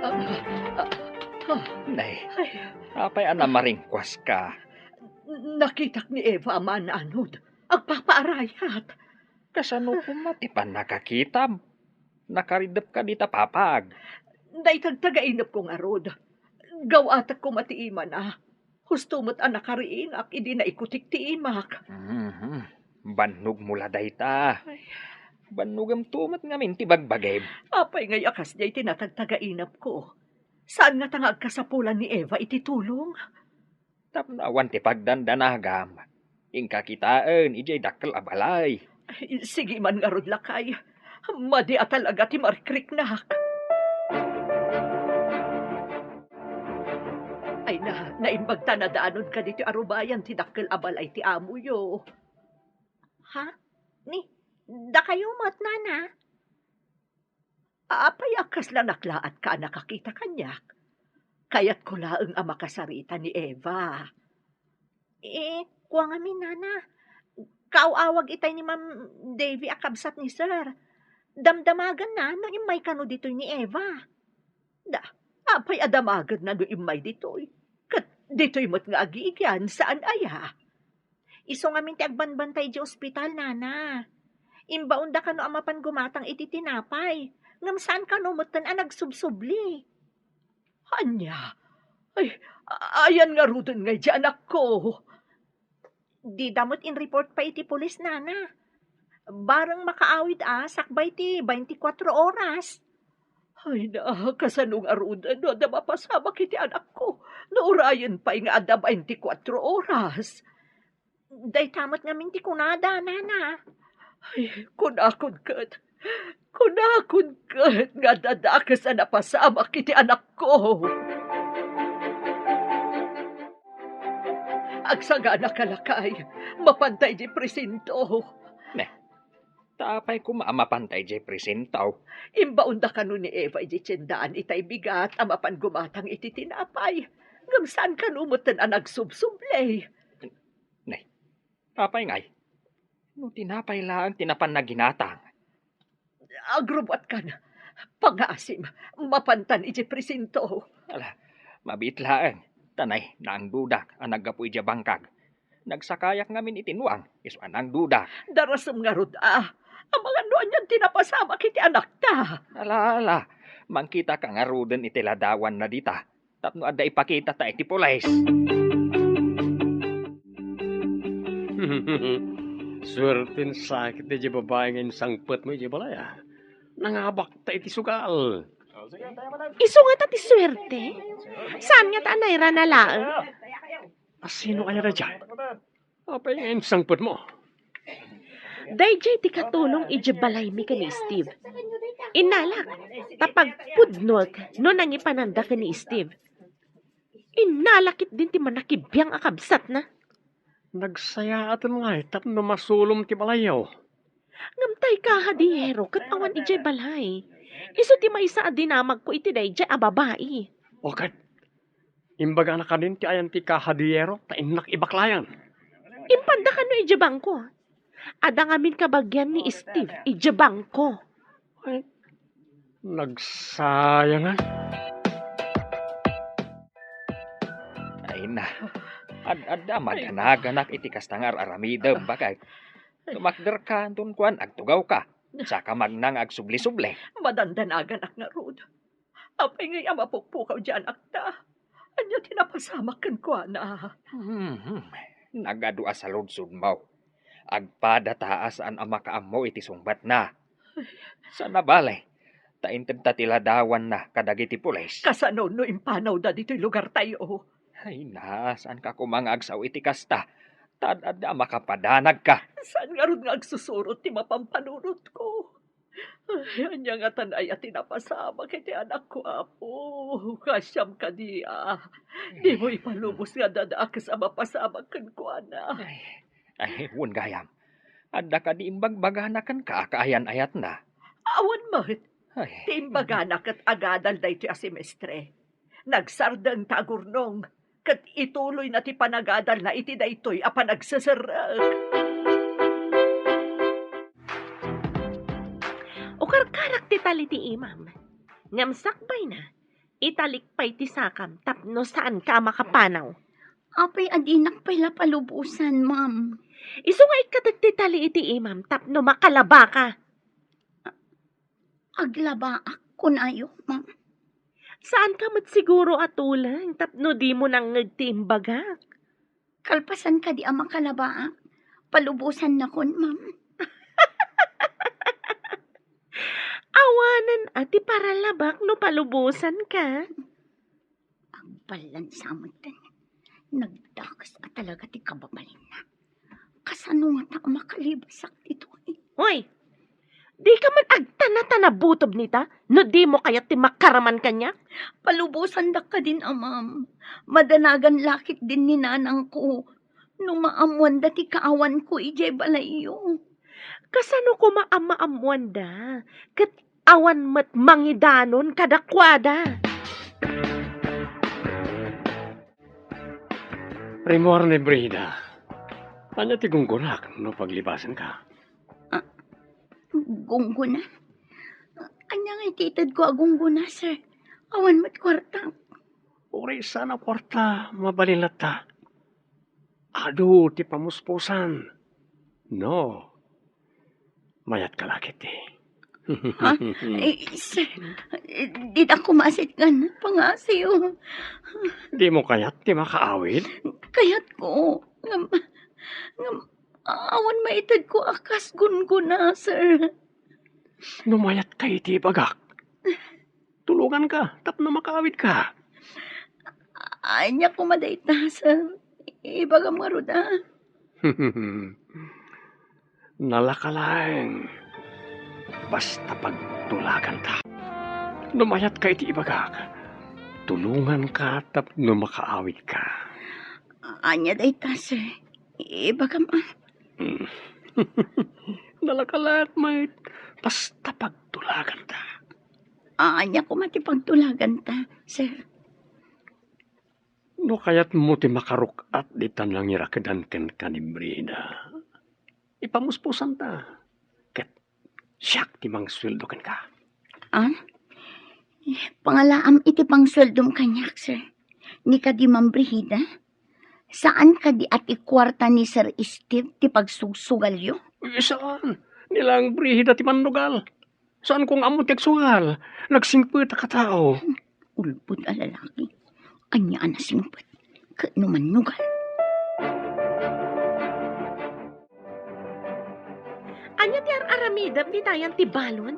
Ah, ah, ah. Nay, ay, apay a namaringkuaska? Nakitak ni Eva a mananod. Agpapaarayat. Kasano koma ti pannakakitam? Nakaridepka dita papag. Dayta agtagainepko ngarud. Gaw-atek koma ti imana. Husto met a nakariingak idi naikutik ti imak. Mhm. Bannogmo la dayta. Ay. Bannogemto met ngamin ti bagbagim. Apay ngay a kasdiay ti natagtagainepko? Saan ngata nga agkasapulan ni Eva iti tulong? Tapno awan ti pagdandanagam, inka kitaen idiay dakkel a balay. Ay, sige man ngarud, lakay. Madi a talaga ti marikriknak. Ay na, naimbag ta nadaanonka ditoy arubayan ti dakkel a balay ti amoyo. Ha? Ni, dakayo met, nana? Apay a kasla naklaatka a nakakita kaniak? Kayatko laeng a makasarita ni Eva. Eh, kua ngamin, nana, kaaw-awag itay ni Ma'am Davy a kabsat ni Sir. Damdamagenna no immay kano ditoy ni Eva. Da, apay a damagenna no immay ditoy? Ket ditoy met nga agigian, saan aya? Isu ngamin ti agbanbantay idiay ospital, nana. Imbaonda kano a mapan gumatang iti tinapay, ngem saan kano metten a nagsubsubli. Ania? Ay, a-, ayan ngaruden ngay diay anakko? Dida met in-report pay iti pulis, nana. Bareng makaawid a sakbay ti baintikwatro oras. Ay na, kasano ngaruden no adda mapasamak iti anakko? No urayen pay nga adda baintikwatro oras. Dayta met ngamin ti kunada, nana. Ay, kunakon ket, kunakon ket nga adda dakes a napasamak iti anakko. Agsagana ka, lakay, mapanta idiay presinto. Ne, ta apay koma a mapanta idiay presinto? Imbaonda kano ni Eva idiay tiendaan itay bigat a mapan gumatang iti tinapay. Ngem saan kano metten a nagsubsubli. Ne, apay ngay? No tinapay laeng ti napanna ginatang. Agrubbuatkan. Pangngaasim, mapantan idiay presinto. Ala, mabiit laeng. Ta nay, naangdudak a naggapu idiay bangkag. Nagsakayak ngamin iti nuang, isu a naangdudak. Darasem ngarud a. Amangan no anian ti napasamak iti anakta. Ala, ala. Mangkitaka ngaruden iti ladawanna dita. Tapno adda ipakitata iti pulis. Suerten sakit diay babai nga insangpetmo idiay balay, a. Nangabakta iti sugal. Isu ngata ti suerte? Saan ngata a nairana laeng? A, sino aya daydiay? Apay nga insangpetmo? Daydiay ti katulong idiay balaymi ken ni Steve. Innalak, ta pagpudnoek no nangipananda ken ni Steve. Innalak ketdin ti mannakibiang a kabsatna. Nagsayaatem ngay tapno masulom ti balayyo. Ngem tay kahadiyero ket awan idiay balay. Isu ti maysa a dinamagko iti daydiay a babai. O ket, imbagana kadin ti ayan ti kahadiyero ta innak ibaklayan. Impanda kano idiay bangko. Adda ngamin kabagian ni Steve idiay bangko. Ay, nagsayangan. Ay na, Ad-adda a madanaganak iti kasta nga ar-aramidem, baket. Tumakderka, anton kuan, agtugawka. Saka magnang agsubli-subli. Madandanaganak ngarud. Apay ngay a mapukpukaw ti anakta? Ania ti napasamak kenkuana? Hmm, nagadu a saludsodmo. Agpada ta a saan a makaammo iti sungbatna. Saan a bale, ta inted ta ti ladawanna kadagiti pulis. Kasano no impanawda ditoy lugartayo? Ay, na, saanka koma nga agsao iti kasta. Ta ad-adda a makapadanagka. Saan ngarud nga agsusurot ti mapampanunotko? Ay, ania ngatan aya ti napasamak iti anakko, Apo? Kasiam kadi a dimo ipalubos nga adda dakes a mapasamak kenkuana. Ay, ay, wen gayam. Adda kadi imbagbagana kenka a kaayan-ayatna? Awan met. Ay. Ti imbagana ket agadal daytoy a semestre. Nagsardeng ta agurnong, ket ituloyna ti panagadalna iti daytoy a panagseserrek. Ukarkarak ti tali ti imam, ngem sakbayna, italik pay ti sakam tapno saanka a makapanaw. Apay a dinak pay la palubosan, ma'am? Isu nga ikkatek ti tali iti imam tapno makalabaka. Aglabaak, kunayo, ma'am. Saanka met siguro a tuleng tapno dimo nangngeg ti imbagak. Kalpasan kadi a makalabaak, palubosannakon, ma'am. Awanen a ti paralabak no palubosanka. Agballansa metten. Nagdakes a talaga ti kababalinna. Kasano ngata a makalibasak ditoy? Hoy! Dika man agtana-tana butob nita, no dimo kayat ti makaraman kaniak? Palubosandak kadin, ma'am. Madanagan la ketdin ni nanangko no maammoanda ti kaawanko idiay balayyo. Kasano koma a maammoanda? Ket awan met mangidanon kadakuada. Rimmuar ni Brida, ania ti gunggonak no paglibasenka? Ah, gunggona? Ania ngay ti itedko a gunggona, sir? Awan met kuarta. Uray saan a kuarta, mabalin latta. Adu ti pamuspusan. No, mayatka la ketdi. Ha? Eh, sir, dida kumasit nga pangasiw. Dimo kayat ti makaawid? Kayatko. Ngem, ngem, awan maitedko a kas gunggona, sir. No mayatka iti ibagak, tulonganka tapno makaawidka. Ania koma dayta, sir? Ibagam ngarud, a. Nalaka laeng, basta pagtulaganta. No mayatka iti ibagak, tulonganka tapno makaawidka. Ania dayta, sir? Ibagam, a. Hmm. Nalaka laeng met, basta pagtulaganta. Ania koma ti pagtulaganta, sir? No kayatmo ti makaruk-at dita nangirakedan kenka ni Brida, ipamuspusanta, ket siak ti mangsueldo kenka. Ah? Pangalaam iti pangsueldom kaniak, sir. Ni kadi, Ma'am Brigida, saan kadi a ti kuarta ni Sir Steve ti pagsugsugalyo? Eh, saan. Ni lang Brigida ti mannugal. Saanko nga ammo ti agsugal. Nagsingpet a katao. Ulbod a lalaki. Ania a nasingpet? Ket no mannugal? Ania ti ar-aramidem ditayan ti balon?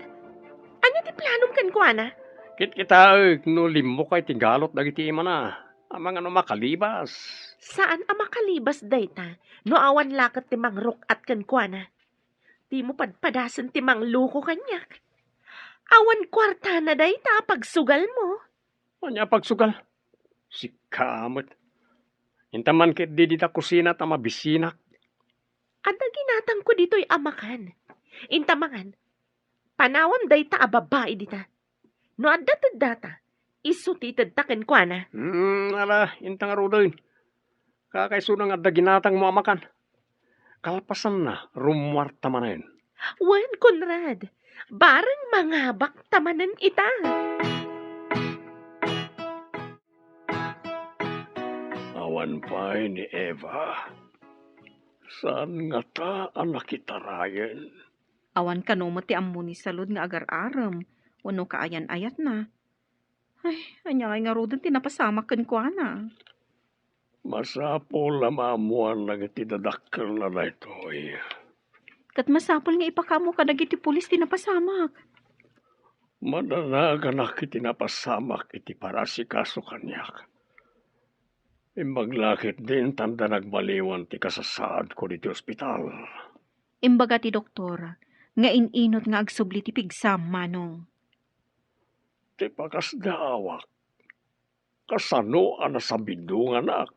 Ania ti planom kenkuana? Kitkitaek no limmuka iti galot dagiti imana. Amangan no makalibas. Saan a makalibas dayta no awan la ket ti mangruk-at kenkuana. Dimo padpadasen ti mangloko kaniak. Awan kuartana dayta a pagsugalmo. Ania a pagsugal? Sika met. Inta man ketdi dita kusina ta mabisinak. Adda ginatangko ditoy a makan. Inta mangan. Panawam dayta a babai dita. No adda teddata, isu ti itedta kenkuana. Hmm, ala, inta ngaruden. Kakaisuna nga adda ginatangmo a makan. Kalpasanna, rummuarta manen. Wen, Conrad, bareng mangabakta manen ita. Aw, Awan pay ni Eva. Saan ngata a nakitarayen? Awan kano met ti ammo ni Salud nga agar-arem wenno kaayan-ayatna. Ay, ania ngay ngaruden ti napasamak kenkuana? Masapul a maammoan dagiti dadakkelna daytoy. Ket masapul nga ipakaammo kadagiti pulis ti napasamak. Madanaganak iti napasamak iti parasikaso kaniak. Imbag la ketdi intan da nagbaliwan ti kasasaadko ditoy ospital. Imbaga ti doktor nga in-inot nga agsubli ti pigsam, Manong. Ti pakasdaawak, kasano a nasabidonganak?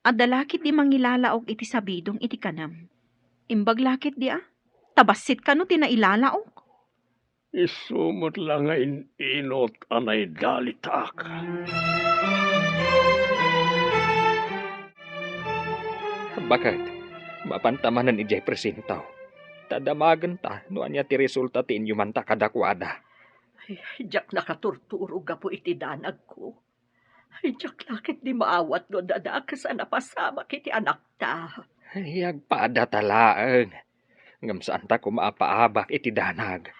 Adda la ketdi mangilalaok iti sabidong iti kanem. Imbag la ketdi a, ta bassit kano ti nailalaok. Isu met la nga in-inot a naidalitak. Baket, mapanta manen idiay presinto. Ta damagenta no ania ti resulta ti inyumanta kadakuada. Ay, diak nakaturturo gapu iti danagko. Ay, diak la ketdi maawat no adda dakes a napasamak iti anakta. Ay, agpadata laeng. Ngem saanta koma a paabak iti danag.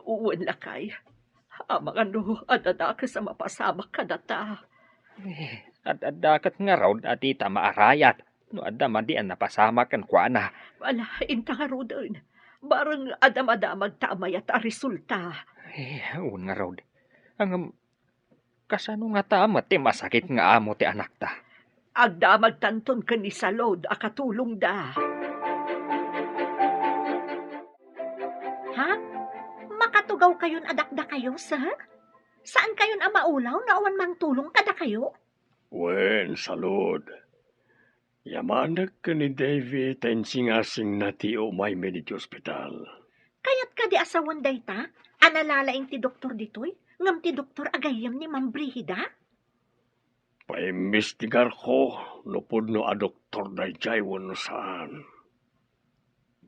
Wen lakay, amangan no adda dakes a mapasamak kadata. Eh, ad-adda ket ngarud a dita maarayat no adda madi a napasamak kenkuana. Ala, inta ngaruden. Bareng adda madamagta a mayat a resulta. Eh, wen ngarud. Ngem, kasano ngata met ti masakit nga amo ti anakta? Agdamagtanton ken ni Salud a katulongda. Ha? Makatugawkayon a dakdakayo, sir? Saankayon a maulaw no awan mangtulong kadakayo? Wen, Salud. Yamanek ken ni Davy ta insingasingna ti umaymi ditoy ospital. Kayat kadi a sawen dayta a nalalaing ti doktor ditoy, ngem ti doktor a gayyem ni Ma'am Brigida? Paimbestigarko no pudno a doktor daydiay wenno saan.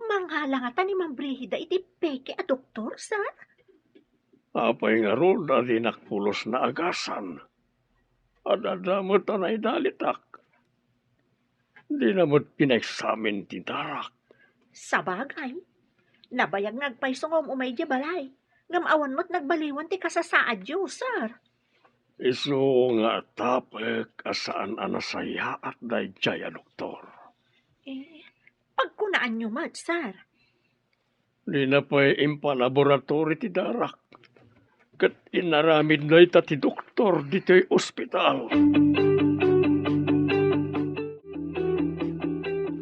Mangala ngata ni Ma'am Brigida iti peke a doktor, sir? Apay ngarud a dinak pulos naagasan? Ad-adda met a naidalitak. Dina met pinaeksamin ti darak. Sabagay, nabayag nga agpayso nga um-umay idiay balay, ngem awan met nagbaliwan ti kasasaadyo, sir. Isu nga atapek a saan a nasayaat daydiay a doktor. Eh, pagkunaanyo met, sir. Dina pay impalaboratory ti darak. Ket inaramid dayta ti doktor ditoy ospital.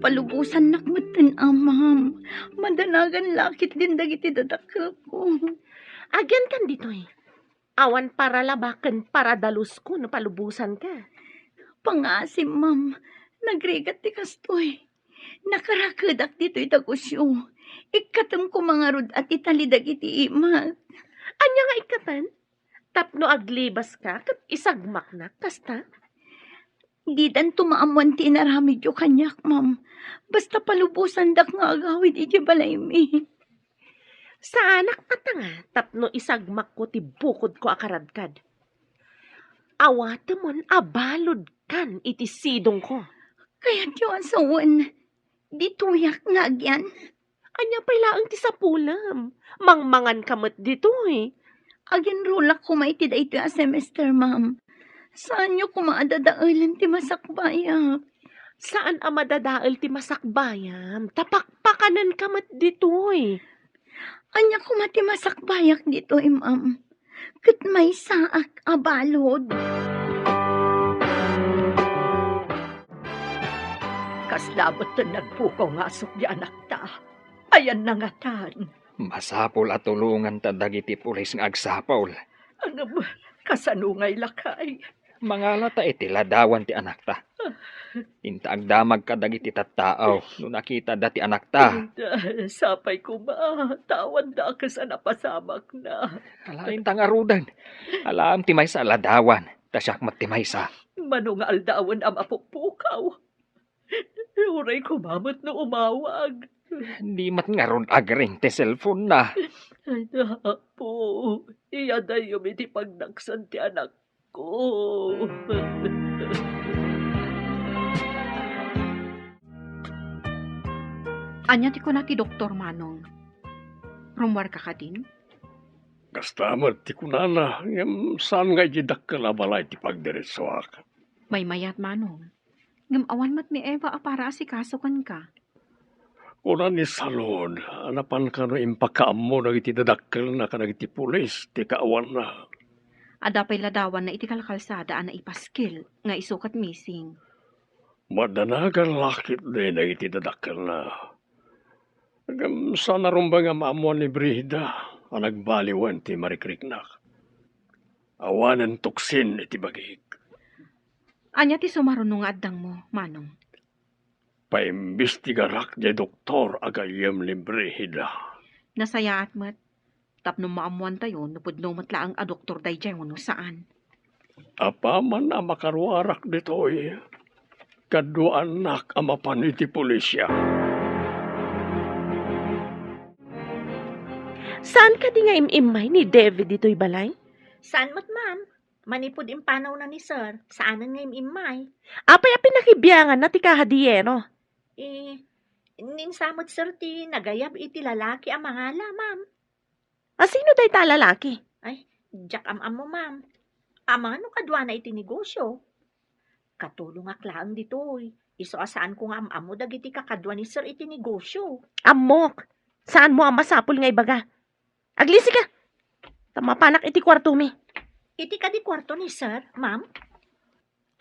Palubosannak metten, a, ma'am. Madanagan la ketdin dagiti dadakkelko. Agyankan ditoy. Awan paralaba ken paradalusko no palubosanka. Pangaasim, ma'am. Nagrigat ti kastoy. Nakarakedak ditoy dagusyo. Ikkatem koma ngarud a ti tali dagiti imak. Ania nga ikkaten? Tapno aglibaska ket isagmaknak kasta? Didanto maammoan ti inaramidyo kaniak, ma'am. Basta palubosandak nga agawid idiay balaymi. Saanak a tanga tapno isagmakko ti bukodko a karadkad. Awatemon a baludkan iti sidongko. Kayatyo a sawen, ditoyak nga agyan. Ania pay laeng ti sapulem? Mangmanganka met ditoy. Aginrulak koma iti daytoy a semester, ma'am. Saanyo koma a dadaelen ti masakbayak. Saan a madadael ti masakbayam, ta pakpakanenka met ditoy. Ania koma ti masakbayak ditoy, ma'am? Ket maysaak a balud. Kasla met ti nagpukaw nga asukdi anakta. Ayanna ngatan. Masapul a tulonganta dagiti pulis nga agsapul. Ngem, kasano ngay lakay? Mangalata iti ladawan ti anakta. Inta agdamag kadagiti tattao no nakitada ti anakta. Inta, sapay koma, ta awan dakes a napasamakna. Ala, inta ngaruden. Alaem ti maysa a ladawan, ta siak met ti maysa. Mano nga aldawen a mapukpukaw? Uray koma met no umawag. Di met ngarud agring ti cellphone-na. Ay, Apo, iyadayom iti pagdaksan ti anakko. Ania ti kuna ti doktor, Manong? Rummuarka kadin? Kasta met ti kunana, ngem saan nga idiay dakkel a balay ti pagdiretsuak. Maymayat, Manong. Ngem awan met ni Eva a para asikaso kenka. Kuna ni Salud a napan kano impakaammo dagiti dadakkelna kadagiti pulis ti kaawanna. Adda pay ladawanna iti kalkalsada a naipaskil nga isu ket missing. Madanagan la ketdi dagiti dadakkelna. Ngem saan a rumbeng a maammuan ni Brigida a nagbaliwen ti marikriknak. Awanen tuksin iti bagik. Ania ti sumaruno nga addangmo, Manong? Paimbestigarak diay doktor a gayyem ni Brigida. Nasayaat met. Tapno maammuantayo no pudno met laeng a doktor daydiay wenno saan. Apaman a makaruarak ditoy, kaduaannak a mapan iti pulisya. Saan kadi nga im-immay ni David ditoy balay? Saan met, ma'am. Manipud impanawna ni Sir, saanen nga im-immay. Apay a pinakibianganna ti kahadiyero? Eh, ninsa met, Sir, ti nagayab iti lalaki a mangala, ma'am. A sino dayta a lalaki? Ay, diak am-ammo, ma'am. Amangan no kaduana iti negosyo. Katulongak laeng ditoy. Isu a saanko nga am-ammo dagiti kakadua ni Sir iti negosyo. Ammok. Saanmo a masapul nga ibaga. Aglisi ka. Ta mapanak iti kuartomi. Iti kadi kuarto ni Sir, ma'am?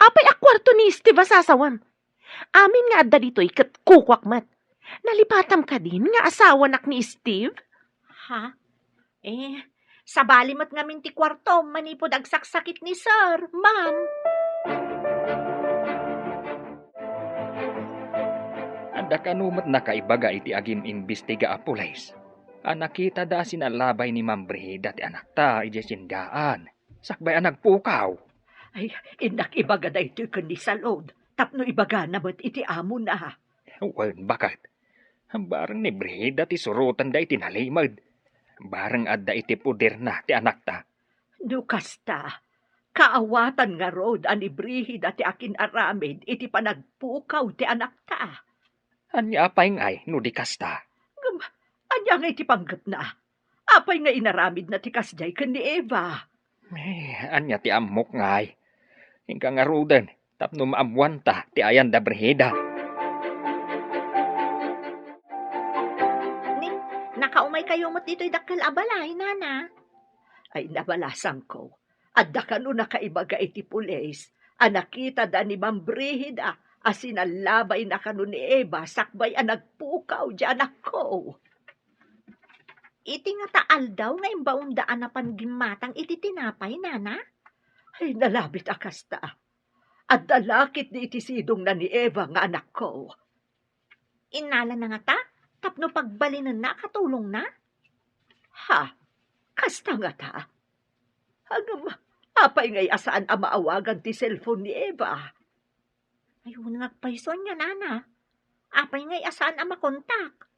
Apay a kuarto ni Steve a sasawam? Amin nga adda ditoy ket kukuak met. Nalipatam kadin nga asawanak ni Steve? Ha? Eh, sabali met ngamin ti kuartom manipud agsaksakit ni Sir, ma'am. Adda kano met nakaibaga iti agim-imbestiga a pulis a nakitada a sinalabay ni Ma'am Brigida ti anakta idiay sindaan sakbay a nagpukaw. Ay, innak ibaga daytoy ken ni Salud tapno ibagana met iti amona. Wen, baket. Bareng ni Brigida ti surotenda iti nalimed. Bareng adda iti poderna ti anakta. No kasta, kaawatan ngarud a ni Brigida ti akin-aramid iti panagpukaw ti anakta. Ania pay ngay no di kasta? Ngem, ania ngay ti panggepna? Apay nga inaramidna ti kasdiay ken ni Eva? Eh, ania ti ammok ngay? Inka ngaruden tapno maammuanta ti ayan da Brigida. Ni, nakaumaykayo met ditoy dakkel a balay, nana? Ay, nabalasangko. Adda kano nakaibaga iti pulis a nakitada ni Ma'am Brigida a sinallabayna kano ni Eva sakbay a nagpukaw diay anakko. Iti ngata aldaw nga imbaonda a napan gimmatang iti tinapay, nana? Ay, nalabit a kasta. Adda la ketdi iti sidongna ni Eva nga anakko. Innalana ngata tapno pagbalinenna a katulongna? Ha? Kasta ngata? Ngem, apay ngay a saan a maawagan ti cellphone ni Eva? Ay, wen nga agpayso ania, nana. Apay ngay a saan a makontak?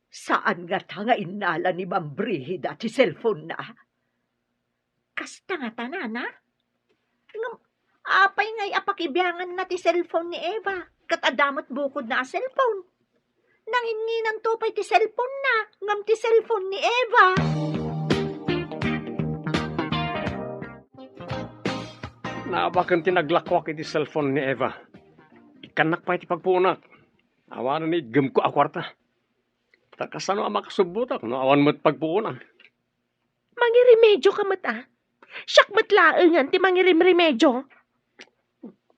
Saan ngata nga innala ni Ma'am Brigida ti cellphone-na? Kasta ngata, nana? Ngem, apay ngay a pakibianganna ti cellphone ni Eva? Ket adda met bukodna a cellphone. Nanginnginanto pay ti cellphone-na, ngem ti cellphone ni Eva. Naabaken ti naglakuak iti cellphone ni Eva. Ikkannak pay ti pagpuonak. Awanen ni iggemko a kuarta. Ta kasano a makasubbotak no awan met pagpuonan? Mangirimedioka met, a? Siak met laengen ti mangirimremedio.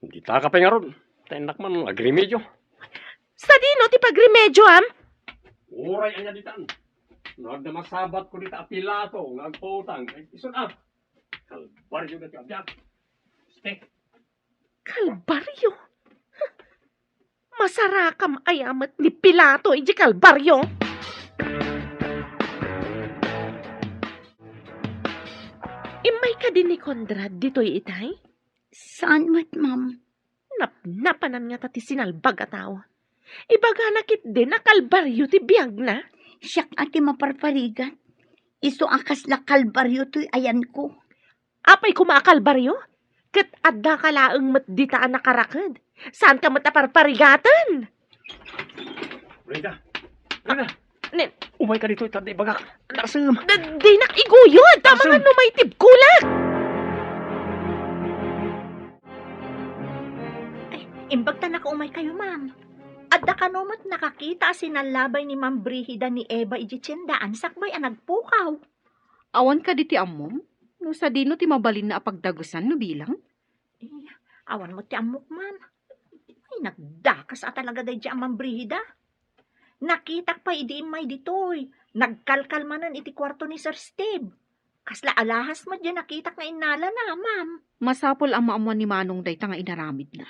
Dita ka pay ngarud. Ta innak man agrimedio. Sadino ti pagremedioam? Uray ania ditan. No adda masabatko dita a Pilato nga agpautang, ay, isun a. Kalbario daytoy a biag. Ste. Kalbario? Masarakam aya met ni Pilato idiay Kalbario? Immay kadi ni Conrad ditoy itay? Saan met, ma'am. Napnapanan ngata ti sinalbag a tao. Ibagana ketdin a Kalbario ti biagna. Siak a ti maparparigat. Isu a kasla Kalbario toy ayanko. Apay koma a Kalbario? Ket addaka laeng met dita a nakaraked. Saanka met a parparigaten. Brigida, Nen. Umayka ditoy, ta adda ibagak. Nasem. Da-, dinak iguyod. Tama nga no may tibkulak. Ay, imbag ta nakaumaykayo, ma'am. Adda kano met nakakita a sinallabay ni Ma'am Brigida ni Eva idiay tiendaan sakbay a nagpukaw? Awan kadi ti ammom? No sadino ti mabalinna a pagdagusan no bilang? Eh, awan met ti ammok, ma'am. Ay, nagdakas a talaga daydiay a Ma'am Brigida. Nakitak pay idi immay ditoy. Nagkalkal manen iti kuarto ni Sir Steve. Kasla alahas met diay nakitak nga innalana, ma'am. Masapul a maammuan ni Manong dayta nga inaramidna.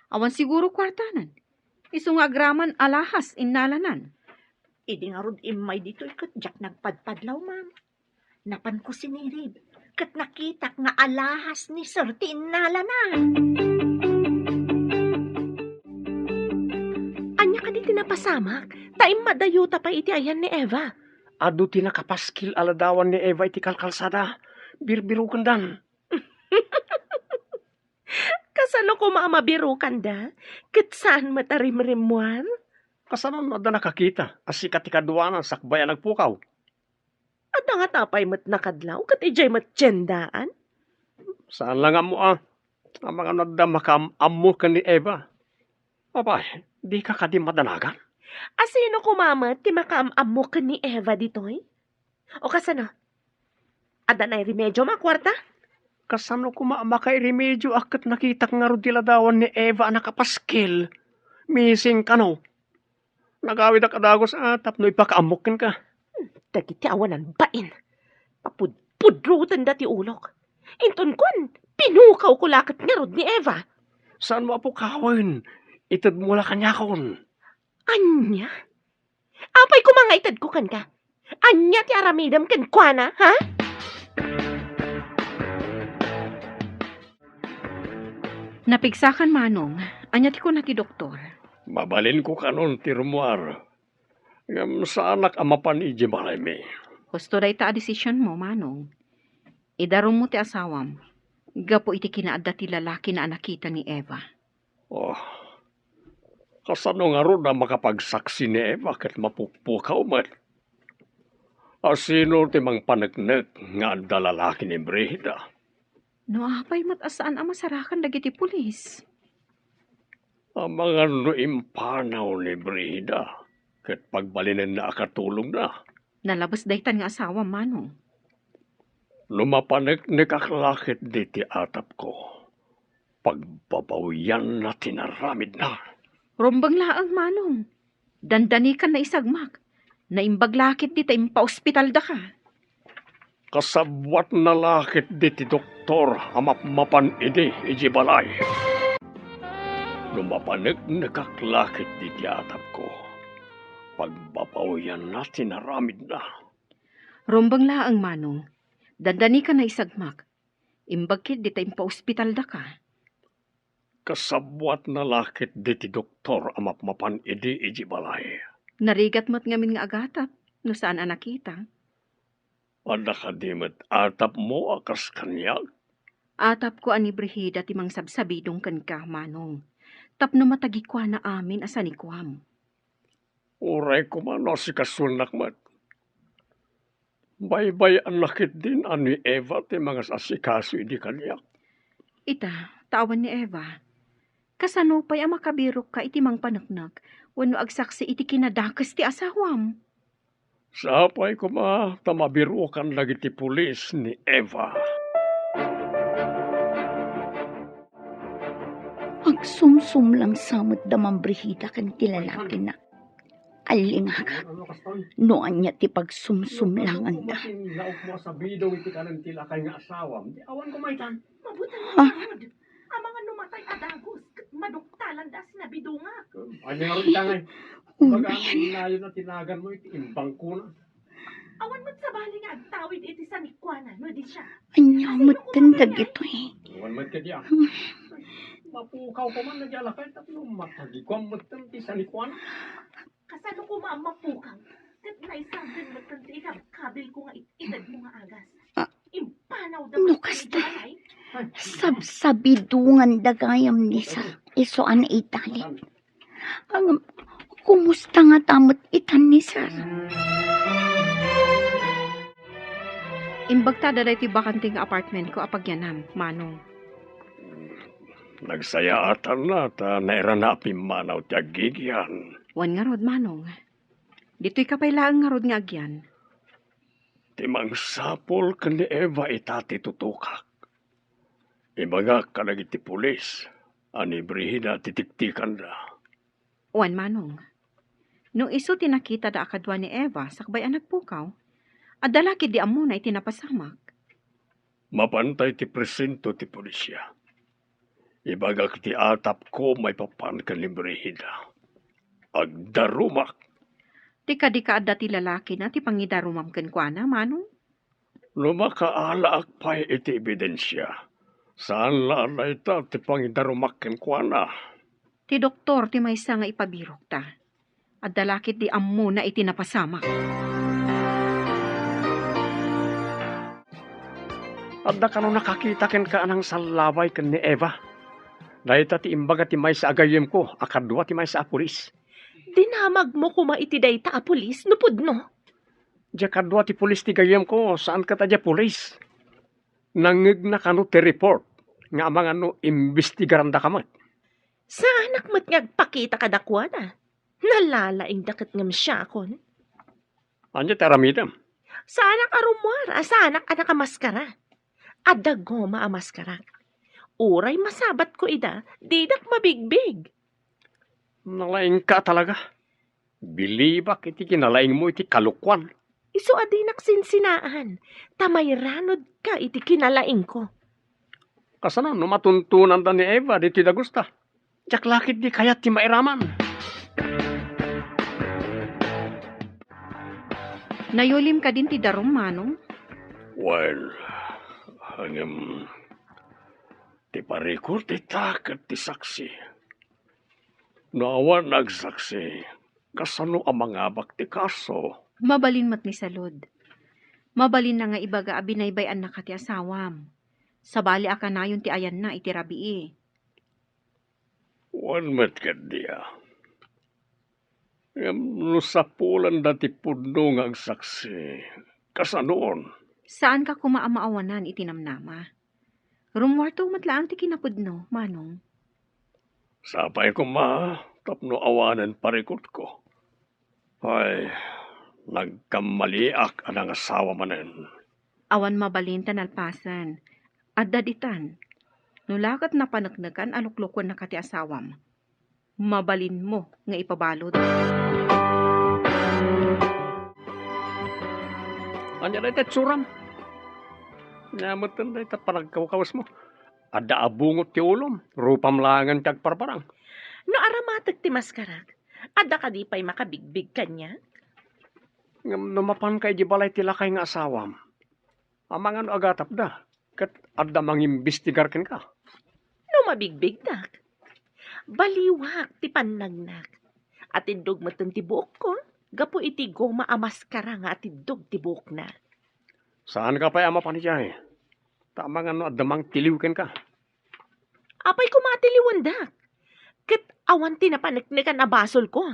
Awan siguro kuartanan. Isu nga agraman alahas innalanan. Idi ngarud immay ditoy ket diak nagpadpadlaw, ma'am. Napanko sinirib, ket nakitak nga alahas ni Sir ti innalana. Ania kadi ti napasamak? Ta immadayuta pay iti ayan ni Eva. Adu ti nakapaskil a ladawan ni Eva iti kalkalsada. Birbirukendan. Kasano koma a mabirukanda? Ket saan met a rimrimmuar? Kasano no adda nakakita a sika ti kaduana sakbay a nagpukaw? Adda ngata pay met nakadlaw ket idiay met tiendaan? Saan la nga ammo a, amangan no adda makaam-ammo ken ni Eva. Apay, dika kadi madanagan? A sino koma met ti makaam-ammo ken ni Eva ditoy? O kasano? Adda nairemediom a kuarta? Kasano koma a makairemedio a ket nakitak ngarud ti ladawan ni Eva a nakapaskil? Missing kano? Nagawidak a dagus a tapno ipakaammok kenka. Hmm, dagiti awanan bain. Papudpudrotenda ti ulok. Inton kuan, pinukawko la ket ngarud ni Eva. Saanmo a pukawen? Itedmo la kaniakon. Ania? Apay koma nga itedko kenka? Ania ti aramidem kenkuana, ha? Napigsakan, Manong. Ania ti kuna ti doktor? Mabalinko kanon ti rummuar. Ngem saanak a mapan idiay balaymi. Husto dayta a desisionmo, Manong. Idarummo ti asawam gapu iti kinaadda ti lalakina a nakita ni Eva. Oh, kasano ngarud a makapagsaksi ni Eva ket mapukpukaw met? A sino ti mangpaneknek nga adda lalaki ni Brigida? No apay met a saan a masarakan dagiti pulis? Amangan no impanaw ni Brigida ket pagbalinenna a katulongna. Nalabes daytan nga asawa, Manong. No mapaneknekak la ketdi ti atapko, pagbabawianna ti naramidna. Rumbeng laeng, Manong. Dandanikanna isagmak. Naimbag la ketdi ta impaospitaldaka. Kasabuatna la ketdi ti doktor a mapmapan idi idiay balay. No mapaneknekak la ketdi ti atapko, pagbabawianna ti naramidna. Rumbeng laeng, Manong. Dandanikanna isagmak. Imbag ketdi ta impaospitaldaka. Kasabuatna la ketdi ti doktor a mapmapan idi idiay balay. Narigat met ngamin nga agatap no saan a nakita. Adda kadi met atapmo a kas kaniak? Atapko a ni Brigida ti mangsabsabidong kenka, Manong, tapno matagikuana amin a sanikuam. Uray koma no asikasuennak met. Baybay-anna ketdin a ni Eva ti mangas-asikaso idi kaniak. Ita, ta awan ni Eva. Kasano pay a makabirokka iti mangpaneknek wenno agsaksi iti kinadakes ti asawam? Sapay koma ta mabirokan dagiti pulis ni Eva. Agsumsumlang sa met da Ma'am Brigida ken ti lalakina. Allingagak, no ania ti pagsumsumlanganda. Naok mo a sabidong iti kanen ti lakay nga asawam. Di awan ko maitan. Mabuti. Ha? Amangan no matay a dagus, ket maduktalanda a sinabidongak. Ania nga ita ngay? Baga, unayen a tinagan mo iti imbangkona. Awan met sabali nga agtawid iti sanikuana, no di siya. Ania met ken dagitoy? Awan met kadi a. Mapukaw ko man, nagalakay, tapno matagikuan met ti sanikuana. Kasano ko maammapukaw? Ket naisagden met ti ikabkabil ko nga it-ited mo nga agas. Ah, impanaw da no met kasta, iti balay. Sabsabidongan da gayam ni sa isu a naitalit. Ang, Kumusta ngata met itan ni Sir? Imbagta daytoy bakante nga apartment ko a pagyanam, Manong. Nagsayaatan la ta nairana a pimmanaw ti aggigyan. Wen ngarud, Manong. Ditoyka pay laeng ngarud nga agyan. Ti mangsapul ken ni Eva ita ti tutokak. Ibagak kadagiti pulis a ni Brigida ti tiktikanda. Wen, Manong. No isu ti nakitada a kadua ni Eva sakbay a nagpukaw, adda la ketdi ammona iti napasamak. Mapantay ti presinto ti polisia. Ibagak ti atapko maipapan ken ni Brigida. Agdarumak. Ti kadi ka adda ti lalakina ti pangidarumam kenkuana, Manong? No makaalaak pay iti ebidensia, saan la a dayta ti pangidarumak kenkuana. Ti doktor ti maysa nga ipabirokta. Adda la ketdi ammona iti napasamak. Adda kano nakakita kenka a nangsallabay ken ni Eva? Dayta ti imbaga ti maysa a gayyemko a kadua ti maysa a pulis. Dinamagmo koma iti dayta a pulis no pudno. Diay kadua ti pulis ti gayyemko, saan ket a diay pulis. Nangngegna kano ti report nga amangan no imbestigarandaka met. Saanak met nga agpakita kadakuada. Nalalaingda ket ngem siakon. Ania ti aramidem? Saanak a rummuar a saanak a nakamaskara. Adda goma a maskarak. Uray masabatko ida, didak mabigbig. Nalaingka talaga. Bilibak iti kinalaingmo iti kalokuan. Isu a dinak sinsinaan, ta mairanudka iti kinalaingko. Kasano no matuntonanda ni Eva ditoy dagusta? Diak la ketdi kayat ti mairaman. Nayulim kadin ti darum, Manong? Well, ngem, ti parikut ita ket ti saksi. No awan nagsaksi, kasano a mangabak ti kaso? Mabalin met ni Salud. Mabalinna nga ibaga a binaybay-annaka ti asawam. Sabali a kanayon ti ayanna iti rabii. Wen met ketdi a. Ngem no sapulanda ti pudno nga agsaksi, kasanoon? Saanka koma a maawanan iti namnama. Rummuarto met laeng ti kinapudno, Manong. Sapay koma tapno awanen parikutko. Ay, nagkammaliak a nangasawa manen. Awan mabalin ta nalpasen. Adda ditan. No la ket napaneknekan a luklukennaka ti asawam, mabalinmo nga ipabalud. Ania dayta itsuram? Ania metten dayta panagkawkawesmo? Adda a bungot ti ulom, rupam laengen ti agparparang. No aramatek ti maskarak, adda kadi pay makabigbig kaniak? Ngem no mapanka idiay balay ti lakay nga asawam, amangan no agatapda, ket adda mangimbestigar kenka. No mabigbigdak, baliwak ti pannagnak. Atiddog metten ti buokko, gapu iti goma a maskara nga atiddog ti buokna. Saanka pay a mapan idiay, ta amangan no adda mangtiliw kenka. Apay koma a tiliwendak? Ket awan ti napaneknekan a basolko.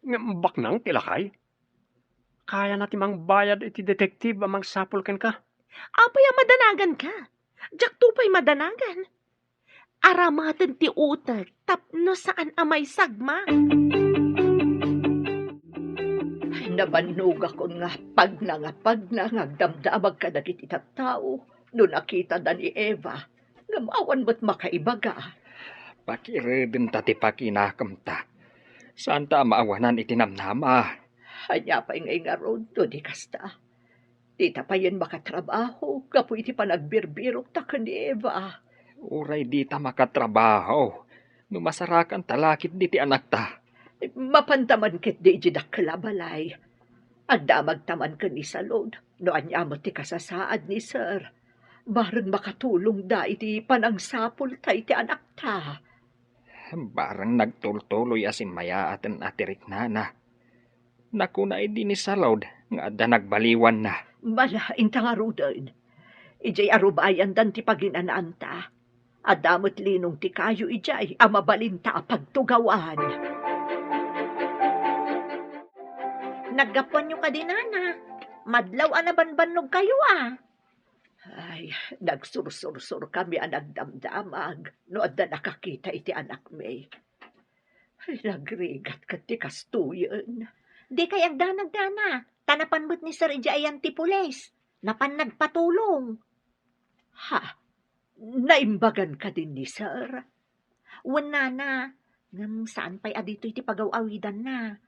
Ngem baknang ti lakay. Kayana ti mangbayad iti detective a mangsapul kenka. Apay a madanaganka? Diakto pay madanagan. Aramaten ti utek tapno saan a maisagma. Nabannogakon nga pagna nga pagna nga agdamdamag kadagiti tattao no nakitada ni Eva, ngem awan met makaibaga. Pakiredenta ti pakinakemta. Saanta a maawanan iti namnama. Ania pay ngay ngarud no di kasta? Dita payen makatrabaho gapu iti panagbirbirokta ken ni Eva. Uray dita makatrabaho, no masarakanta la ketdi ti anakta. Mapanta man ketdi idiay dakkel a balay. Agdamagta man ken ni Salud no ania met ti kasasaad ni Sir. Bareng makatulongda iti panangsapulta iti anakta. Bareng nagtultuloy a simmaaten a ti riknana. Nakuna idi ni Salud nga adda nagbaliwanna. Bala, inta ngaruden. Idiay arubayandan ti paginanaanta. Adda met linong ti kayo idiay a mabalinta a pagtugawan. Naggapuanyo kadi, nana? Madlaw a nabanbannogkayo a. Ay, nagsursursurkami a nagdamdamag no adda nakakita iti anakmi. Ay, nagrigat ket ti kastoyen. Dikay agdanag, nana, ta napan met ni Sir idiay ayan ti pulis. Napan nagpatulong. Ha? Naimbagan kadin ni Sir? Wen, nana, ngem saan pay a ditoy ti pagaw-awidanna.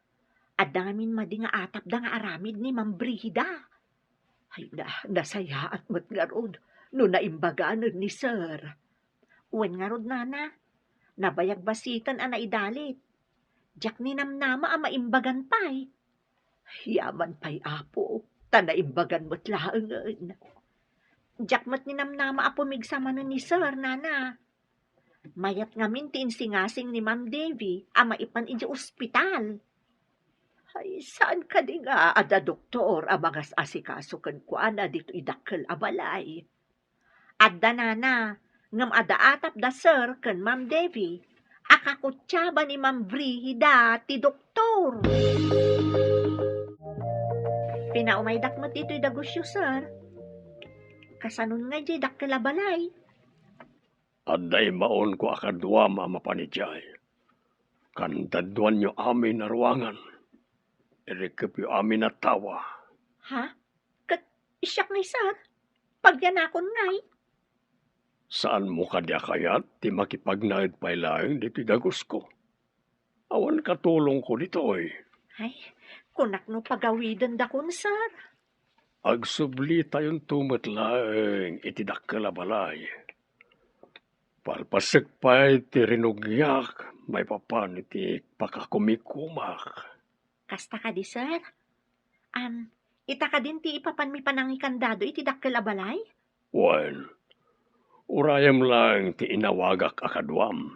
Adda ngamin madi nga atapda nga aramid ni Ma'am Brigida. Ay na, nasayaat met ngarud no naimbaganen ni Sir. Wen ngarud, nana, nabayag basiten a naidalit. Diak ninamnama a maimbagan pay. Yaman pay, Apo, ta naimbagan met laengen. Diak met ninamnama a pumigsa manen ni Sir, nana. Mayat ngamin ti insingasing ni Ma'am Devi a maipan idiay ospital. Ay, saan kadi nga adda doktor a mangas-asikaso kenkuana ditoy dakkel a balay? Adda, nana, ngem adda atapda Sir ken Ma'am Devi a kakutiaba ni Ma'am Brigida ti doktor. Pinaumaydak met ditoy dagusyo, Sir. Kasanon nga idiay dakkel a balay? Adda immaonko a kaduam a mapan idiay. Kandaduanyo amin a ruangan. Irikepyo amin a tawa. Ha? Ket siak ngay, Sir? Pagyanakon ngay? Saanmo kadi a kayat ti makipagnaed pay laeng ditoy dagusko? Awan katulongko ditoy. Ay, kunak no pagawidendakon, Sir. Agsublitayonto met laeng iti dakkel a balay. Palpasek pay ti rinugyak maipapan iti pakakumikumak. Kasta kadi, Sir? Am, ita kadin ti ipapanmi panangikandado iti dakkel a balay? Wen, urayem laeng ti inawagak a kaduam.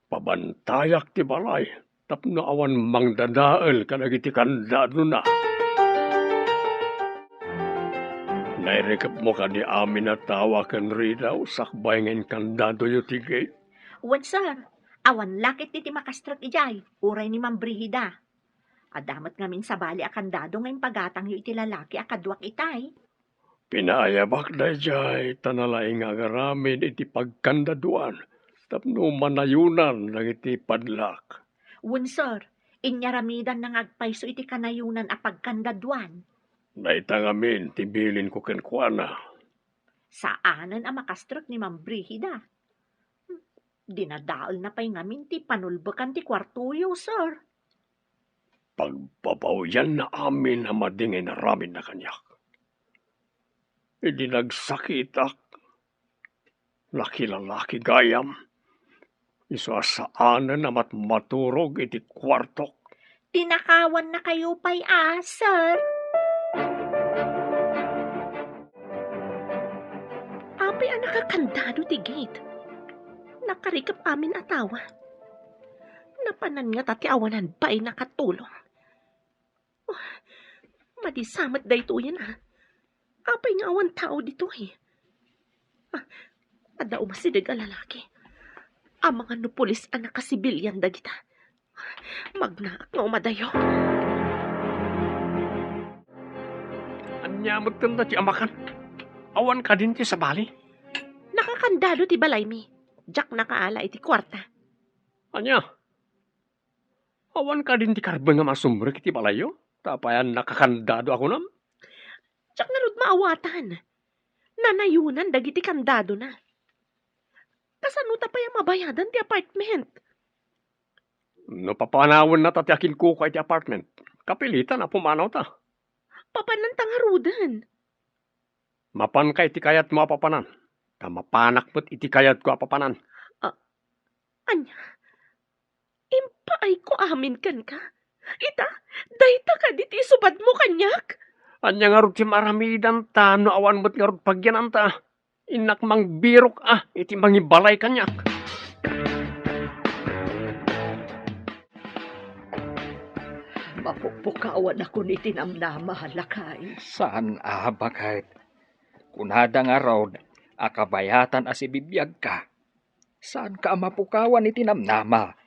Pabantayak ti balay tapno awan mangdadael kadagiti kandadona. Nairikepmo kadi amin a tawa ken ridaw sakbay nga inkandadoyo ti gate? Wen, Sir. Awan la ketdi ti makastrek idiay, uray ni Ma'am Brigida. Adda met ngamin sabali a kandado nga impagatangyo iti lalaki a kaduak itay. Pinaayabak daydiay ta nalaing nga agaramid iti pagkandaduan tapno manayonan dagiti padlak. Wen, Sir, inyaramidanna nga agpayso iti kanayonan a pagkandaduan. Dayta ngamin ti bilinko kenkuana. Saanen a makastrek ni Ma'am Brigida. Dinadaelna pay ngamin ti panulbekan ti kuartoyo, Sir. Pagbabawianna amin a madi nga inaramidna kaniak. Idi nagsakitak, nakilalaki gayam, isu a saanen a matmaturog iti kuartok. Tinakawannakayo pay a, Sir. Apay a nakakandado ti gate? Nakarikep amin a tawa. Napanan ngata ti awanan pay nakatulong. Oh, madi sa met daytoyen a. Apay nga awan tao ditoy? Ah, adda umasideg a lalaki. Amangan no pulis a nakasibilian dagita. Magnaak nga umadayo. Ania met kanta ti amakan? Awan kadin ti sabali? Nakakandado ti balaymi. Diak nakaala iti kuarta. Ania? Awan kadin ti karben nga masumrek iti balayyo? Ta apay a nakakandado a kunam? Diak ngarud maawatan. Nanayonan dagiti kandadona. Kasano ta pay a mabayadan ti apartment? No papanawennata ti akinkukua iti apartment, kapilitan a pumanawta. Papananta ngaruden. Mapanka iti kayatmo a papanan, ta mapanak met iti kayatko a papanan. A-, ania? Impaayko amin kenka? Ita, dayta kadi ti isubadmo kaniak? Ania ngarud ti maaramidanta no awan met ngarud pagyananta? Innak mangbirok a iti mangibalay kaniak. Mapupukawanakon iti namnama, lakay. Saan a, baket. Kunada ngarud a kabayatan a sibibiagka. Saanka a mapukawan iti namnama.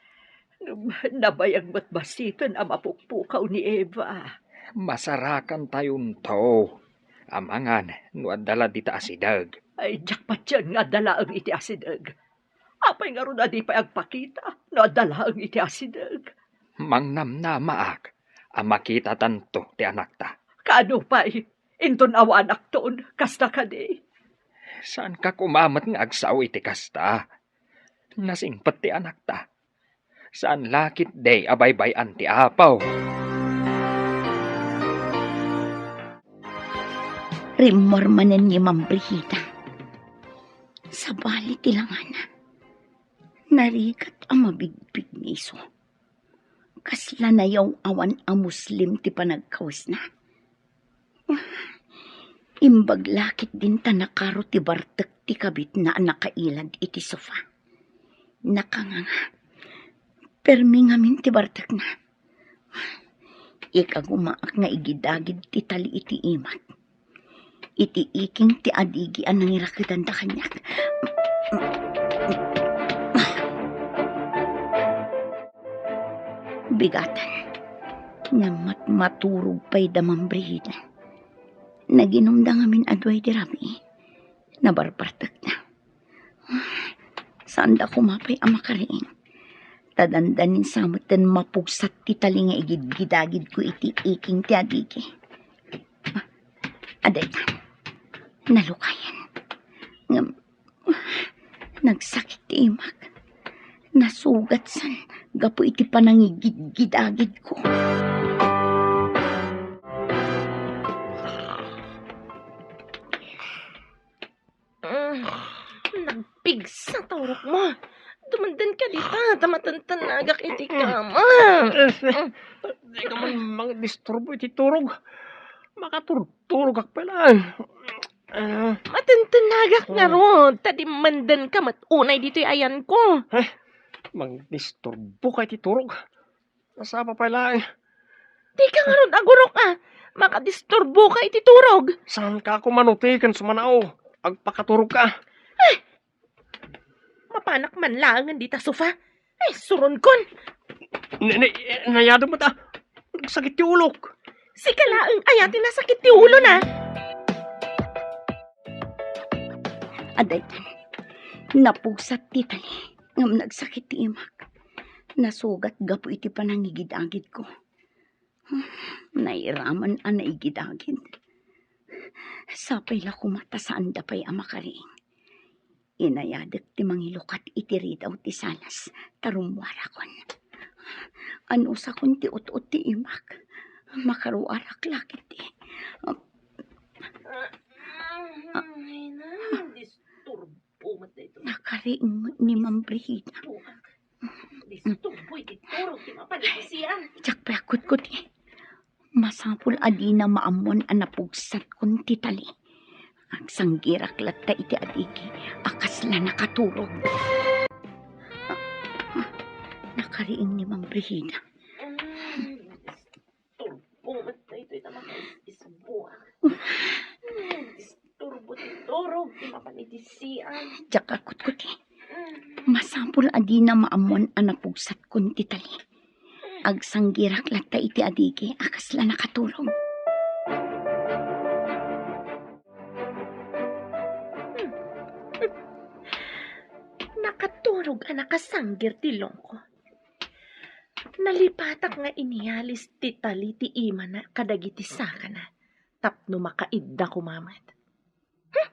Ngem nabayag met basiten a mapukpukaw ni Eva. Masarakantayonto, amangan no adda la dita asideg. Ay, diak patien nga adda laeng iti asideg. Apay ngarud a di pay agpakita no adda laeng iti asideg? Mangnamnamaak a makitatanto ti anakta. Kaano pay? Inton awanakton, kasta kadi? Saanka koma met nga agsao iti kasta? Nasingpet ti anakta. Saan la ketdi a baybay-an ti Apo. Rimmuar manen ni Ma'am Brigida. Sabali ti langana. Narigat a mabigbigngiso. Kasla nayaw-awan a Muslim ti panagkawisna. Imbag la ketdin ta nakaro ti bartek ti kabitna a nakailad iti sofa. Nakanganga. Permi ngamin ti bartekna. Ikagumaak nga igidagid ti tali iti imak. Iti iking ti adigi a nangirakidanda kaniak. Bigatan. Ngem met maturog pay da Ma'am Brigida. Naginumda ngamin a duay ti rabii. Nabarbartekda. Saanda koma pay a makariing. Ta dandanin sa metten mapugsat ti tali nga igidgidagidko iti iking ti adigi. Ah, adayta. Nalukayan. Ngem, nagsakit ti imak. Nasugatsan gapu iti panangigidgidagidko. Mm, nagpigsa ta urokmo. Dumandanka dita, ta matentenagak iti kama. Eh, mm. Dika man mangdisturbo iti turog. Makaturturogak pay laeng. Ah. Matentenagak ngarud, ta dimmandanka met unay ditoy ayanko. Eh, mangdisturboka iti turog. Nasapa pay laeng. Dika ngarud agurok a makadisturboka iti turog. Saanka a kumanuti ken sumanao? Agpakaturogka. Ay! Mapanak man laengen dita sofa. Ay, suronkon. Ne, ne, nayadem met a. Nagsakit ti ulok. Sika laeng aya ti nasakit ti ulona? Adaytan. Napugsat ti tali. Ngem nagsakit ti imak. Nasugat gapu iti panangigidagidko. Nairaman a naigidagid. Sapay la koma ta saanda pay a makariing. Inayadek ti mangilukat iti ridaw ti salas ta rummuarakon. Anusakon ti ut-ot ti imak. Makaruarak la ketdi. Ay, nandisturbo met daytoy. Nakariing ni Ma'am Brigida. Disturbo iti turog ti mapan iti sian. Diak pay a kutkuti. Masapul a dina maammuan a napugsatkon ti tali. Agsanggirak latta iti adigi a kasla nakaturog. Ah, ah, nakariing ni Ma'am Brigida. Mm, disturbo met daytoy ta makaisbuak. Mm, disturbo ti turog ti mapan iti sian. Diak a kutkuti. Mm. Masapul a dina maammuan a napugsatkon ti tali. Agsanggirak latta iti adigi a kasla nakaturog. Nakaturog a nakasanggir ti longko. Nalipatak nga inialis ti tali ti imana kadagiti sakana tapno makaidda koma met. Hmm,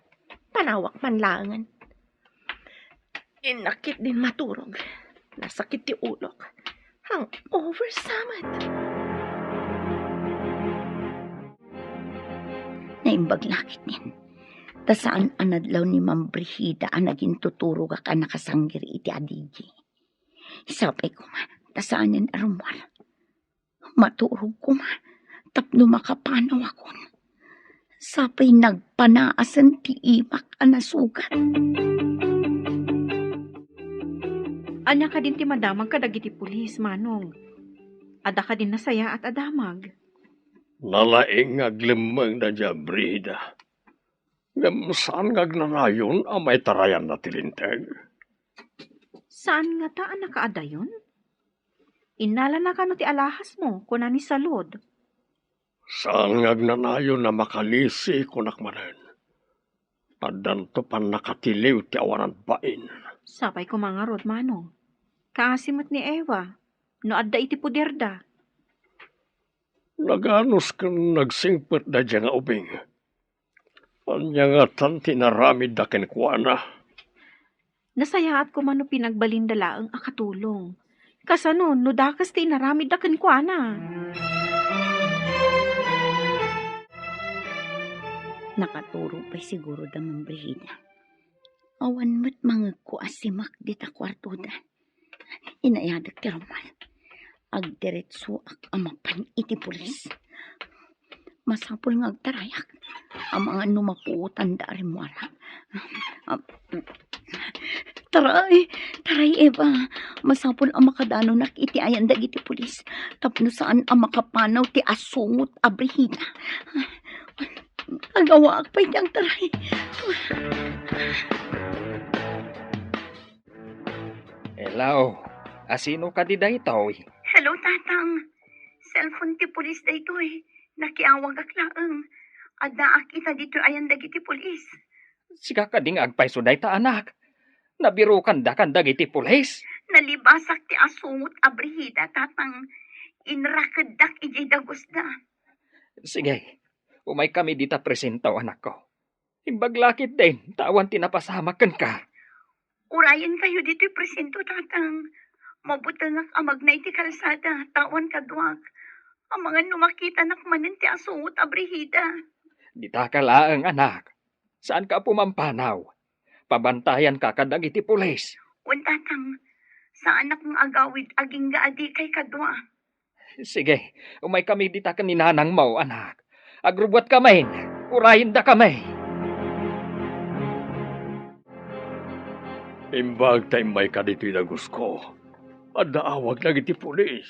panawak man laengen. Innak ketdin maturog. Nasakit ti ulok. Hangover sa met. Naimbag la ketdin. Ta saan a nadlaw ni Ma'am Brigida a nagintuturogak a nakasanggir iti adigi. Sapay koma, ta saanen a rummuar. Maturog koma tapno makapanawakon. Sapay nagpanaasen ti imak a nasugat. Ania kadin ti madamag kadagiti pulis, Manong? Adda kadin nasayaat a damag? Nalaing nga aglemmengda diay Brigida. Ngem saan nga agnanayon a maitarayanna ti linteg. Saan ngata a nakaadayon? Innalana kano ti alahasmo, kuna ni Salud. Saan nga agnanayon a makalisi, kunak manen. Addanto pannakatiliw ti awanan bain. Sapay koma ngarud, Manong. Kaasi met ni Eva, no adda iti poderda. Naganus ken nagsingpet daydiay nga ubing. Ania ngatan ti inaramidda kenkuana? Nasayaat koma no pinagbalinda laeng a katulong. Kasano no dakes ti inaramidda kenkuana? Nakaturo pay siguro da Ma'am Brigida. Awan met mangegko a simek dita kuartoda. Inayadek ti rummuar. Agdiretsoak a mapan iti pulis. Masapul nga agtarayak. Amangan no mapuotanda a rimmuarak. Am-, taray, taray, Eva. Masapul a makadanonak iti ayan dagiti pulis. Tapno saan a makapanaw ti asungot a Brigida. Agawaak pay ti agtaray. Hello, asino kadi daytoy? Hello, Tatang. Cellphone ti pulis daytoy. Nakiawagak laeng. Addaak ita ditoy ayan dagiti pulis. Sika kadi nga agpayso dayta, anak? Nabirukandakan dagiti pulis? Nalibasak ti asungot a Brigida, Tatang. Inrakeddak idiay dagusda. Sige, umaykami dita presento, anakko. Imbag la ketdin, ta awan ti napasamak kenka. Urayenkayo ditoy presento, Tatang. Mabutengak a magna iti kalsada, ta awan kaduak. Amangan no makitanak manen ti asungot a Brigida. Ditaka laeng, anak. Saanka a pumampanaw. Pabantayanka kadagiti pulis. Wen, Tatang. Saanak nga agawid agingga a dikay kadua. Sige, umaykami dita ken ni nanangmo, anak. Agrubbuatkami. Urayendakami. Imbag ta immayka ditoy dagusko, adda awag dagiti pulis.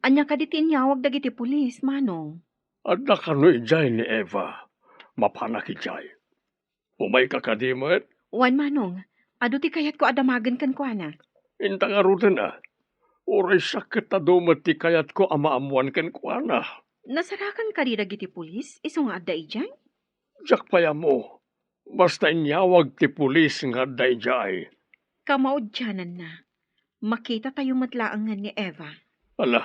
Ania kadi ti inyawag dagiti pulis, Manong? Adda kano idiay ni Eva. Mapanak idiay. Umayka kadi met? Wen, Manong. Adu ti kayatko a damagen kenkuana. Inta ngaruden a. Uray siak ket adu met ti kayatko a maammoan kenkuana. Nasarakan kadi dagiti pulis isu nga adda idiay? Diak pay ammo. Basta inyawag ti pulis nga adda idiay. Kamaudiananna. Makitatayo met laengen ni Eva. Ala,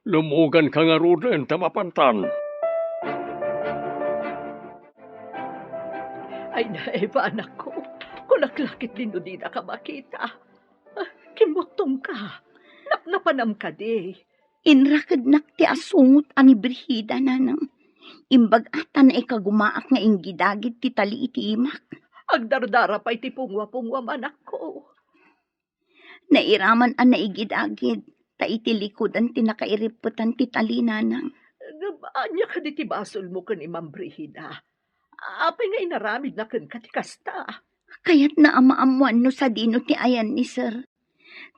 lumuganka ngaruden ta mapantan. Ay na, Eva, anakko. Kunak la ketdin no dinaka makita. Ah, kimmuttongka. Napnapanam kadi. Inrakednak ti asungot a ni Brigida, nanang. Imbag a ta naikagumaak nga inggidagid ti tali iti imak. Agdardara pay ti pungwa-pungwam, anakko. Nairaman a naigidagid, ta iti likudan ti nakairippetan ti tali, nanang. Ngem ania kadi ti basolmo ken ni Ma'am Brigida? Apay nga inaramidna kenka ti kasta? Kayatna a maammoan no sadino ti ayan ni Sir.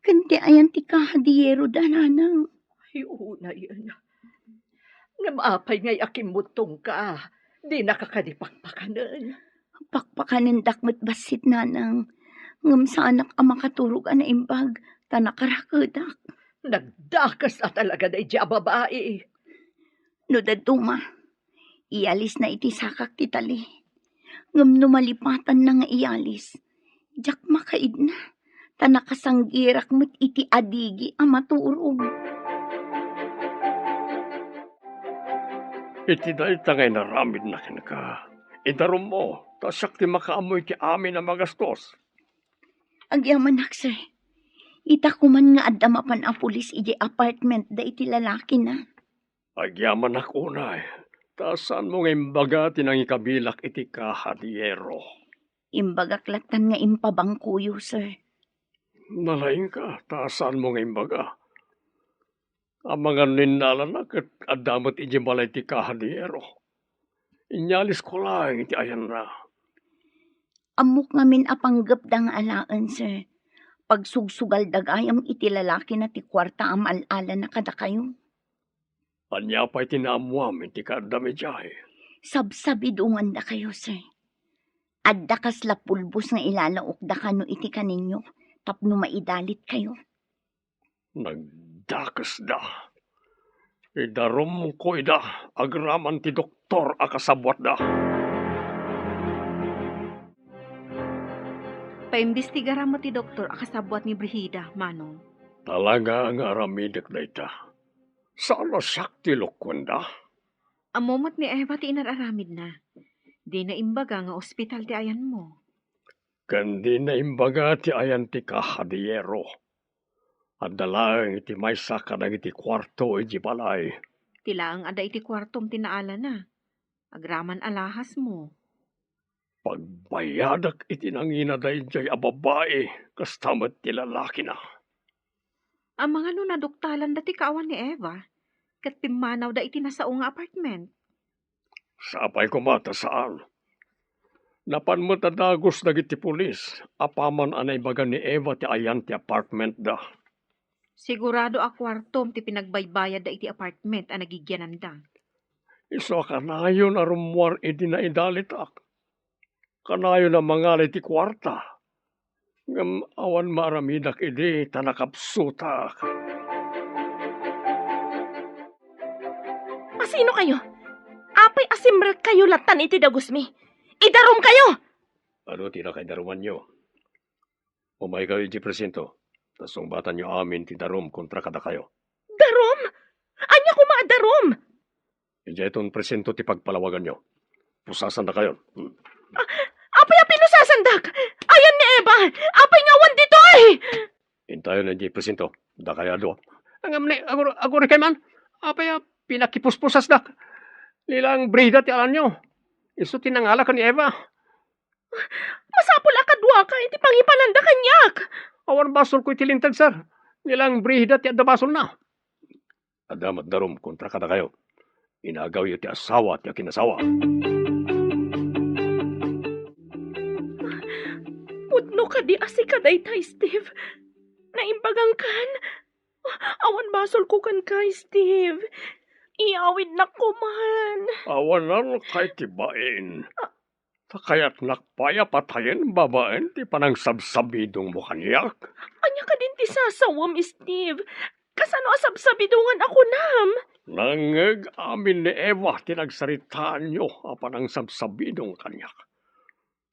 Ken ti ayan ti kahadiyero da, nanang. Ay, unayen. Ngem apay ngay a kimmuttongka? Dinaka kadi pakpakanen? Pakpakanendak met bassit, nanang. Ngem saanak a makaturog a naimbag, ta nakarakedak. Nagdakes a talaga daydi a babai. No dadduma, iyalisna iti sakak ti tali. Ngem no malipatanna nga iyalis, diak makaidna, ta nakasanggirak met iti adigi a maturog. Iti dayta nga inaramidna kenka, idarummo, ta siak ti makaammo iti amin a magastos. Agyamanak, sir. Ita koman nga adda mapan a pulis idiay apartment da iti lalakina. Agyamanak unay, ta saanmo nga imbaga ti nangikabilak iti kahadiyero? Imbagak lattan nga impabangkoyo, sir. Nalaingka, ta saanmo nga imbaga. Amangan no innalana ket adda met idiay balay ti kahadiyero. Inyalisko laeng iti ayanna. Ammok ngamin a panggepda nga alaen, sir. Pagsugsugalda gayam iti lalakina ti kuarta a maal-alana kadakayo. Ania pay ti naammoam iti kaaddam idiay? Sabsabidongandakayo, sir. Adda kasla pulbos nga ilalaokda kano iti kaninyo tapno maidalitkayo. Nag-, Dakesda. Idarumko ida agraman ti doktor a kasabuatda. Paimbestigaram met ti doktor a kasabuat ni Brigida, Manong. Talaga nga aramidek dayta. Saan a siak ti ilukuenda? Ammo met ni Eva ti inar-aramidna. Dina imbaga nga ospital ti ayanmo. Ken dina imbaga ti ayan ti kaha de hierro. Adda laeng iti maysa kadagiti kuarto idiay balay. Ti laeng adda iti kuartom ti naalana. Agraman alahasmo. Pagbayadak iti nangina daydiay a babai, kasta met ti lalakina. Amangan no naduktalanda ti kaawan ni Eva, ket pimmanawda iti nasao nga apartment. Sapay koma ta saan. Napan met a dagus dagiti pulis apaman a naibaga ni Eva ti ayan ti apartmentda. Sigurado a kuartom ti pinagbaybayadda iti apartment a nagigiananda. Isu a kanayon a rummuar idi naidalitak. Kanayon a mangala iti kuarta. Ngem awan maaramidak idi ta nakapsutak. Asino kayo? Apay a simrek kayo latan iti dagusmi? Idarum kayo! Ano ti nakaidarumanyo? Umaykayo idiay presinto, ta sungbatanyo amin ti darum kontra kadakayo. Darum? Ania koma a darum? Idiayton presinto ti pagpalawaganyo. Pusasandakayon. Hmm. Ah, apay a pinusasandak? Ayan ni Eva! Apay nga awan ditoy? Intayon idiay presinto. Dakayo a dua. Ngem ni, agur-, agurikay man. Apay a pinakipuspusasdak? Nilang Brigida ti alanyo. Isu ti nangala ken ni Eva. Masapul a kaduaka iti pangipananda kaniak. Awan basolko iti linteg, sir. Nilang Brigida ti adda basolna. Adda met darum kontra kadakayo. Inagawyo ti asawa ti akinasawa. Pudno kadi a sika dayta, Steve? Naimbagangkan? Awan basolko kenka, Steve. Iyawidnak koman. Awanan kay ti bain. Ta kayatnak pay a patayen babaen ti panangsabsabidongmo kaniak. Ania kadin ti sasawem, Steve? Kasano a sabsabidongan a kunam? Nangngeg amin ni Eva ti nagsaritaanyo a panangsabsabidong kaniak.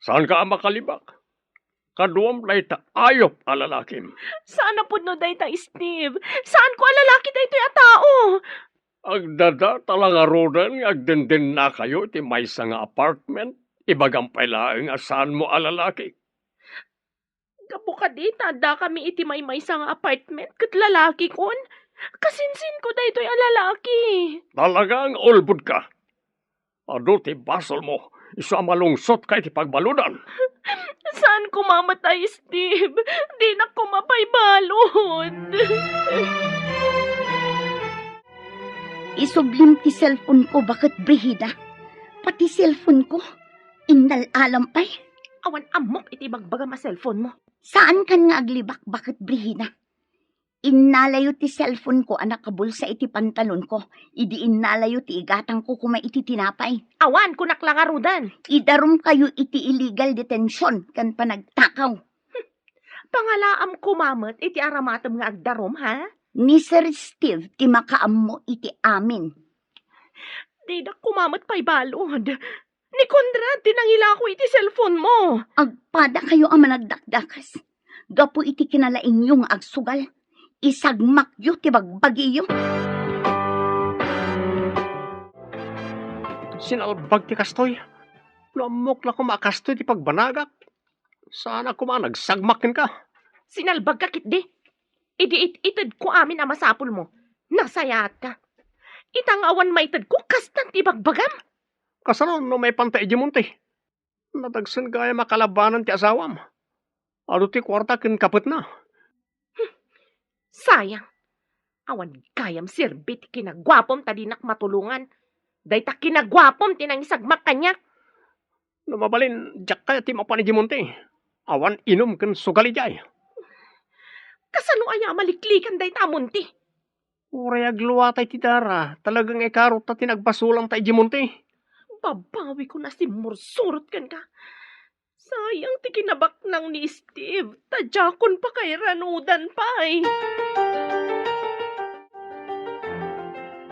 Saanka a makalibak? Kaduam dayta ayup a lalakim. Saan a pudno dayta, Steve. Saanko a lalaki daytoy a tao. Agdadata la ngaruden nga agdendennakayo iti maysa nga apartment. Ibagam pay laeng a saanmo a lalaki. Gapu kadi ta addakami iti maymaysa nga apartment ket lalakikon. Kasinsinko daytoy a lalaki. Talaga nga ulbodka. Adu ti basolmo, isu a malungsotka iti pagbaludan. Saan koma met a, Steve. Dinak koma pay balud. Isublim ti cellphone ko, baket Brigida. Pati cellphone ko, innal-alam pay. Awan ammok iti ibagbagam a cellphone mo. Saankan nga aglibak, baket Brigida. Innalayo ti cellphone ko a nakabulsa iti pantalon ko, idi innalayo ti igatang ko koma iti tinapay. Awan, kunak la ngaruden. Idarum kayo iti illegal detention ken panagtakaw. Pangalaam koma met iti aramatem nga agdarum, ha? Ni Sir Steve ti makaammo iti amin. Didak koma met pay balud. Ni Conrad ti nangilako iti cellphone mo. Agpada kayo a managdakdakas. Gapu iti kinalaingyo nga agsugal, isagmakyo ti bagbagiyo. Sinalbag ti kastoy. No ammok la koma a kastoy ti pagbanagak, saanak koma a nagsagmak kenka. Sinalbagka ketdi. Idi it-itedko amin a masapulmo, nasayaatka. Ita nga awan maitedko, kastan ti ibagbagam. Kasano no maipanta idiay monte? Nadagsen gayam a kalabanan ti asawam. Adu ti kuarta ken kapetna. Sayang. Awan gayam serbi ti kinaguapom ta dinak matulongan. Dayta kinaguapom ti nangisagmak kaniak. No mabalin, diak kayat ti mapan idiay monte. Awan inum ken sugal idiay. Kasano aya a maliklikan dayta a monte? Uray agluatay ti dara, talaga nga ikaruta ti nagbasolanta idiay monte. Babawikon a simmursurot kenka. Sayang ti kinabaknang ni Steve, ta diakon pakairanudan pay.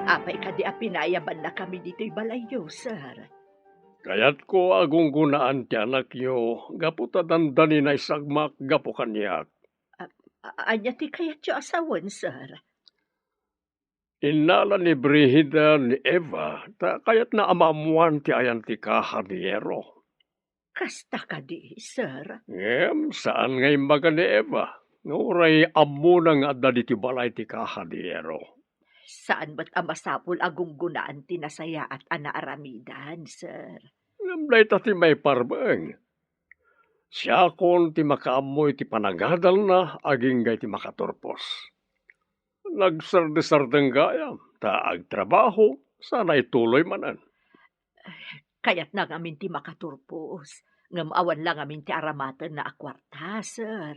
Apay kadi a pinayabannakami ditoy balayyo, sir? Kayatko a gunggonaan ti anakyo gapu ta dandani naisagmak gapu kaniak. A-, a-, ania ti kayatyo a sawen, sir? Innala ni Brigida ni Eva ta kayatna a maammoan ti ayan ti kahadiyero. Kasta kadi, sir? Ngem saan nga imbaga ni Eva nga uray ammona nga adda ditoy balay ti kahadiyero. Saan met a masapul a gunggonaan ti nasayaat a naaramidan, sir? Ngem dayta ti maiparbeng. Siakon ti makaammo iti panagadalna agingga iti makaturpos. Nagsardesardeng gayam, ta agtrabaho, sana ituloy manen. Kayatna ngamin ti makaturpos, ngem awan la ngamin ti aramatenna a kuarta, sir.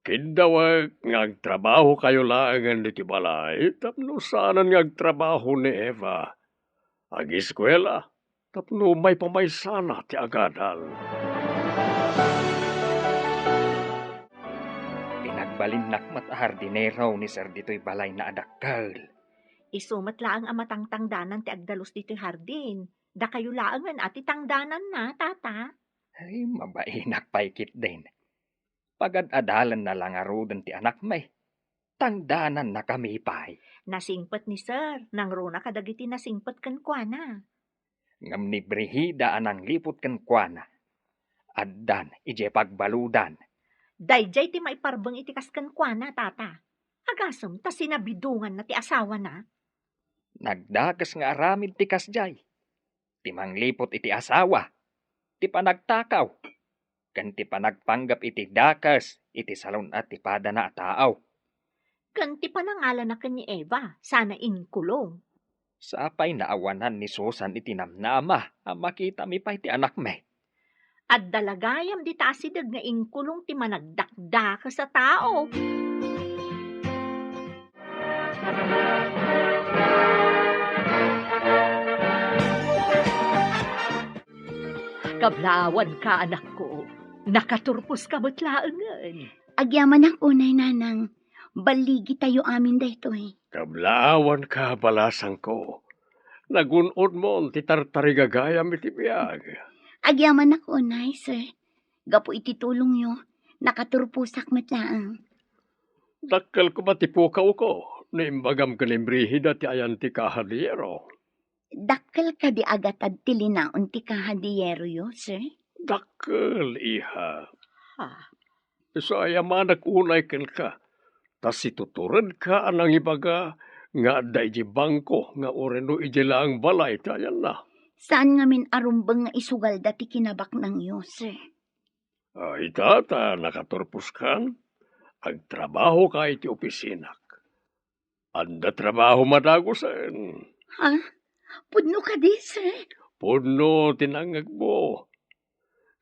Kiddawek nga agtrabahokayo laengen ditoy balay tapno saanen nga agtrabaho ni Eva. Agiskuela tapno maipamaysana ti agadal. Pinagbalinnak met a hardinero ni Sir ditoy balayna a dakkel. Isu met laeng a matangtangdanan ti agdalus ditoy hardin. Dakayo laengen a ti tangdananna, Tata. Ay, mabainak pay ketdin. Pagad-adalanna la ngaruden ti anakmi. Tangdanannakami pay. Nasingpet ni Sir, nangruna kadagiti nasingpet kenkuana. Ngem ni Brigida a nangliput kenkuana, addan idiay pagbaludan. Daydiay ti maiparbeng iti kas kenkuana, Tata. Agasem ta sinabidonganna ti asawana. Nagdakes nga aramid ti kasdiay. Ti mangliput iti asawa, ti panagtakaw, ken ti panagpanggep iti dakes iti salun-at ti padana a tao. Ken ti panangalana ken ni Eva, sana inkulong. Sapay naawanan ni Susan iti namnama a makitami pay ti anakmi. Adda la gayam dita asideg nga inkulong ti managdakdakes a tao. Kablaawanka, anakko. Nakaturposka met laengen. Agyamanak unay, Nanang. Balligitayo amin daytoy. Kablaawanka, balasangko. Nagun-odmon ti tartarigagayam iti biag. Agyamanak unay, sir. Gapu iti tulongyo, nakaturposak met laeng. Dakkel koma ti pukawko, no imbagam ken ni Brigida ti ayan ti kahadiyero. Dakkel kadi a gatad ti linaon ti kahadiyeroyo, sir? Dakkel, iha. Ha? Isu a agyamanak unay kenka, ta situturedka a nangibaga nga adda idiay bangko nga uray no idiay laeng balay ti ayanna. Saan ngamin a rumbeng nga isugalda ti kinabaknangyo, sir? Ah, ita ta nakaturposkan, agtrabahoka iti opisinak. Adda trabaho madagusen. Ha? Pudno kadi, sir? Pudno ti nangngegmo.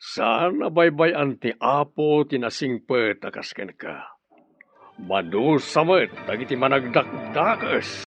Saan a baybay-an ti Apo ti nasingpet a kas kenka. Madusa met dagiti managdakdakes.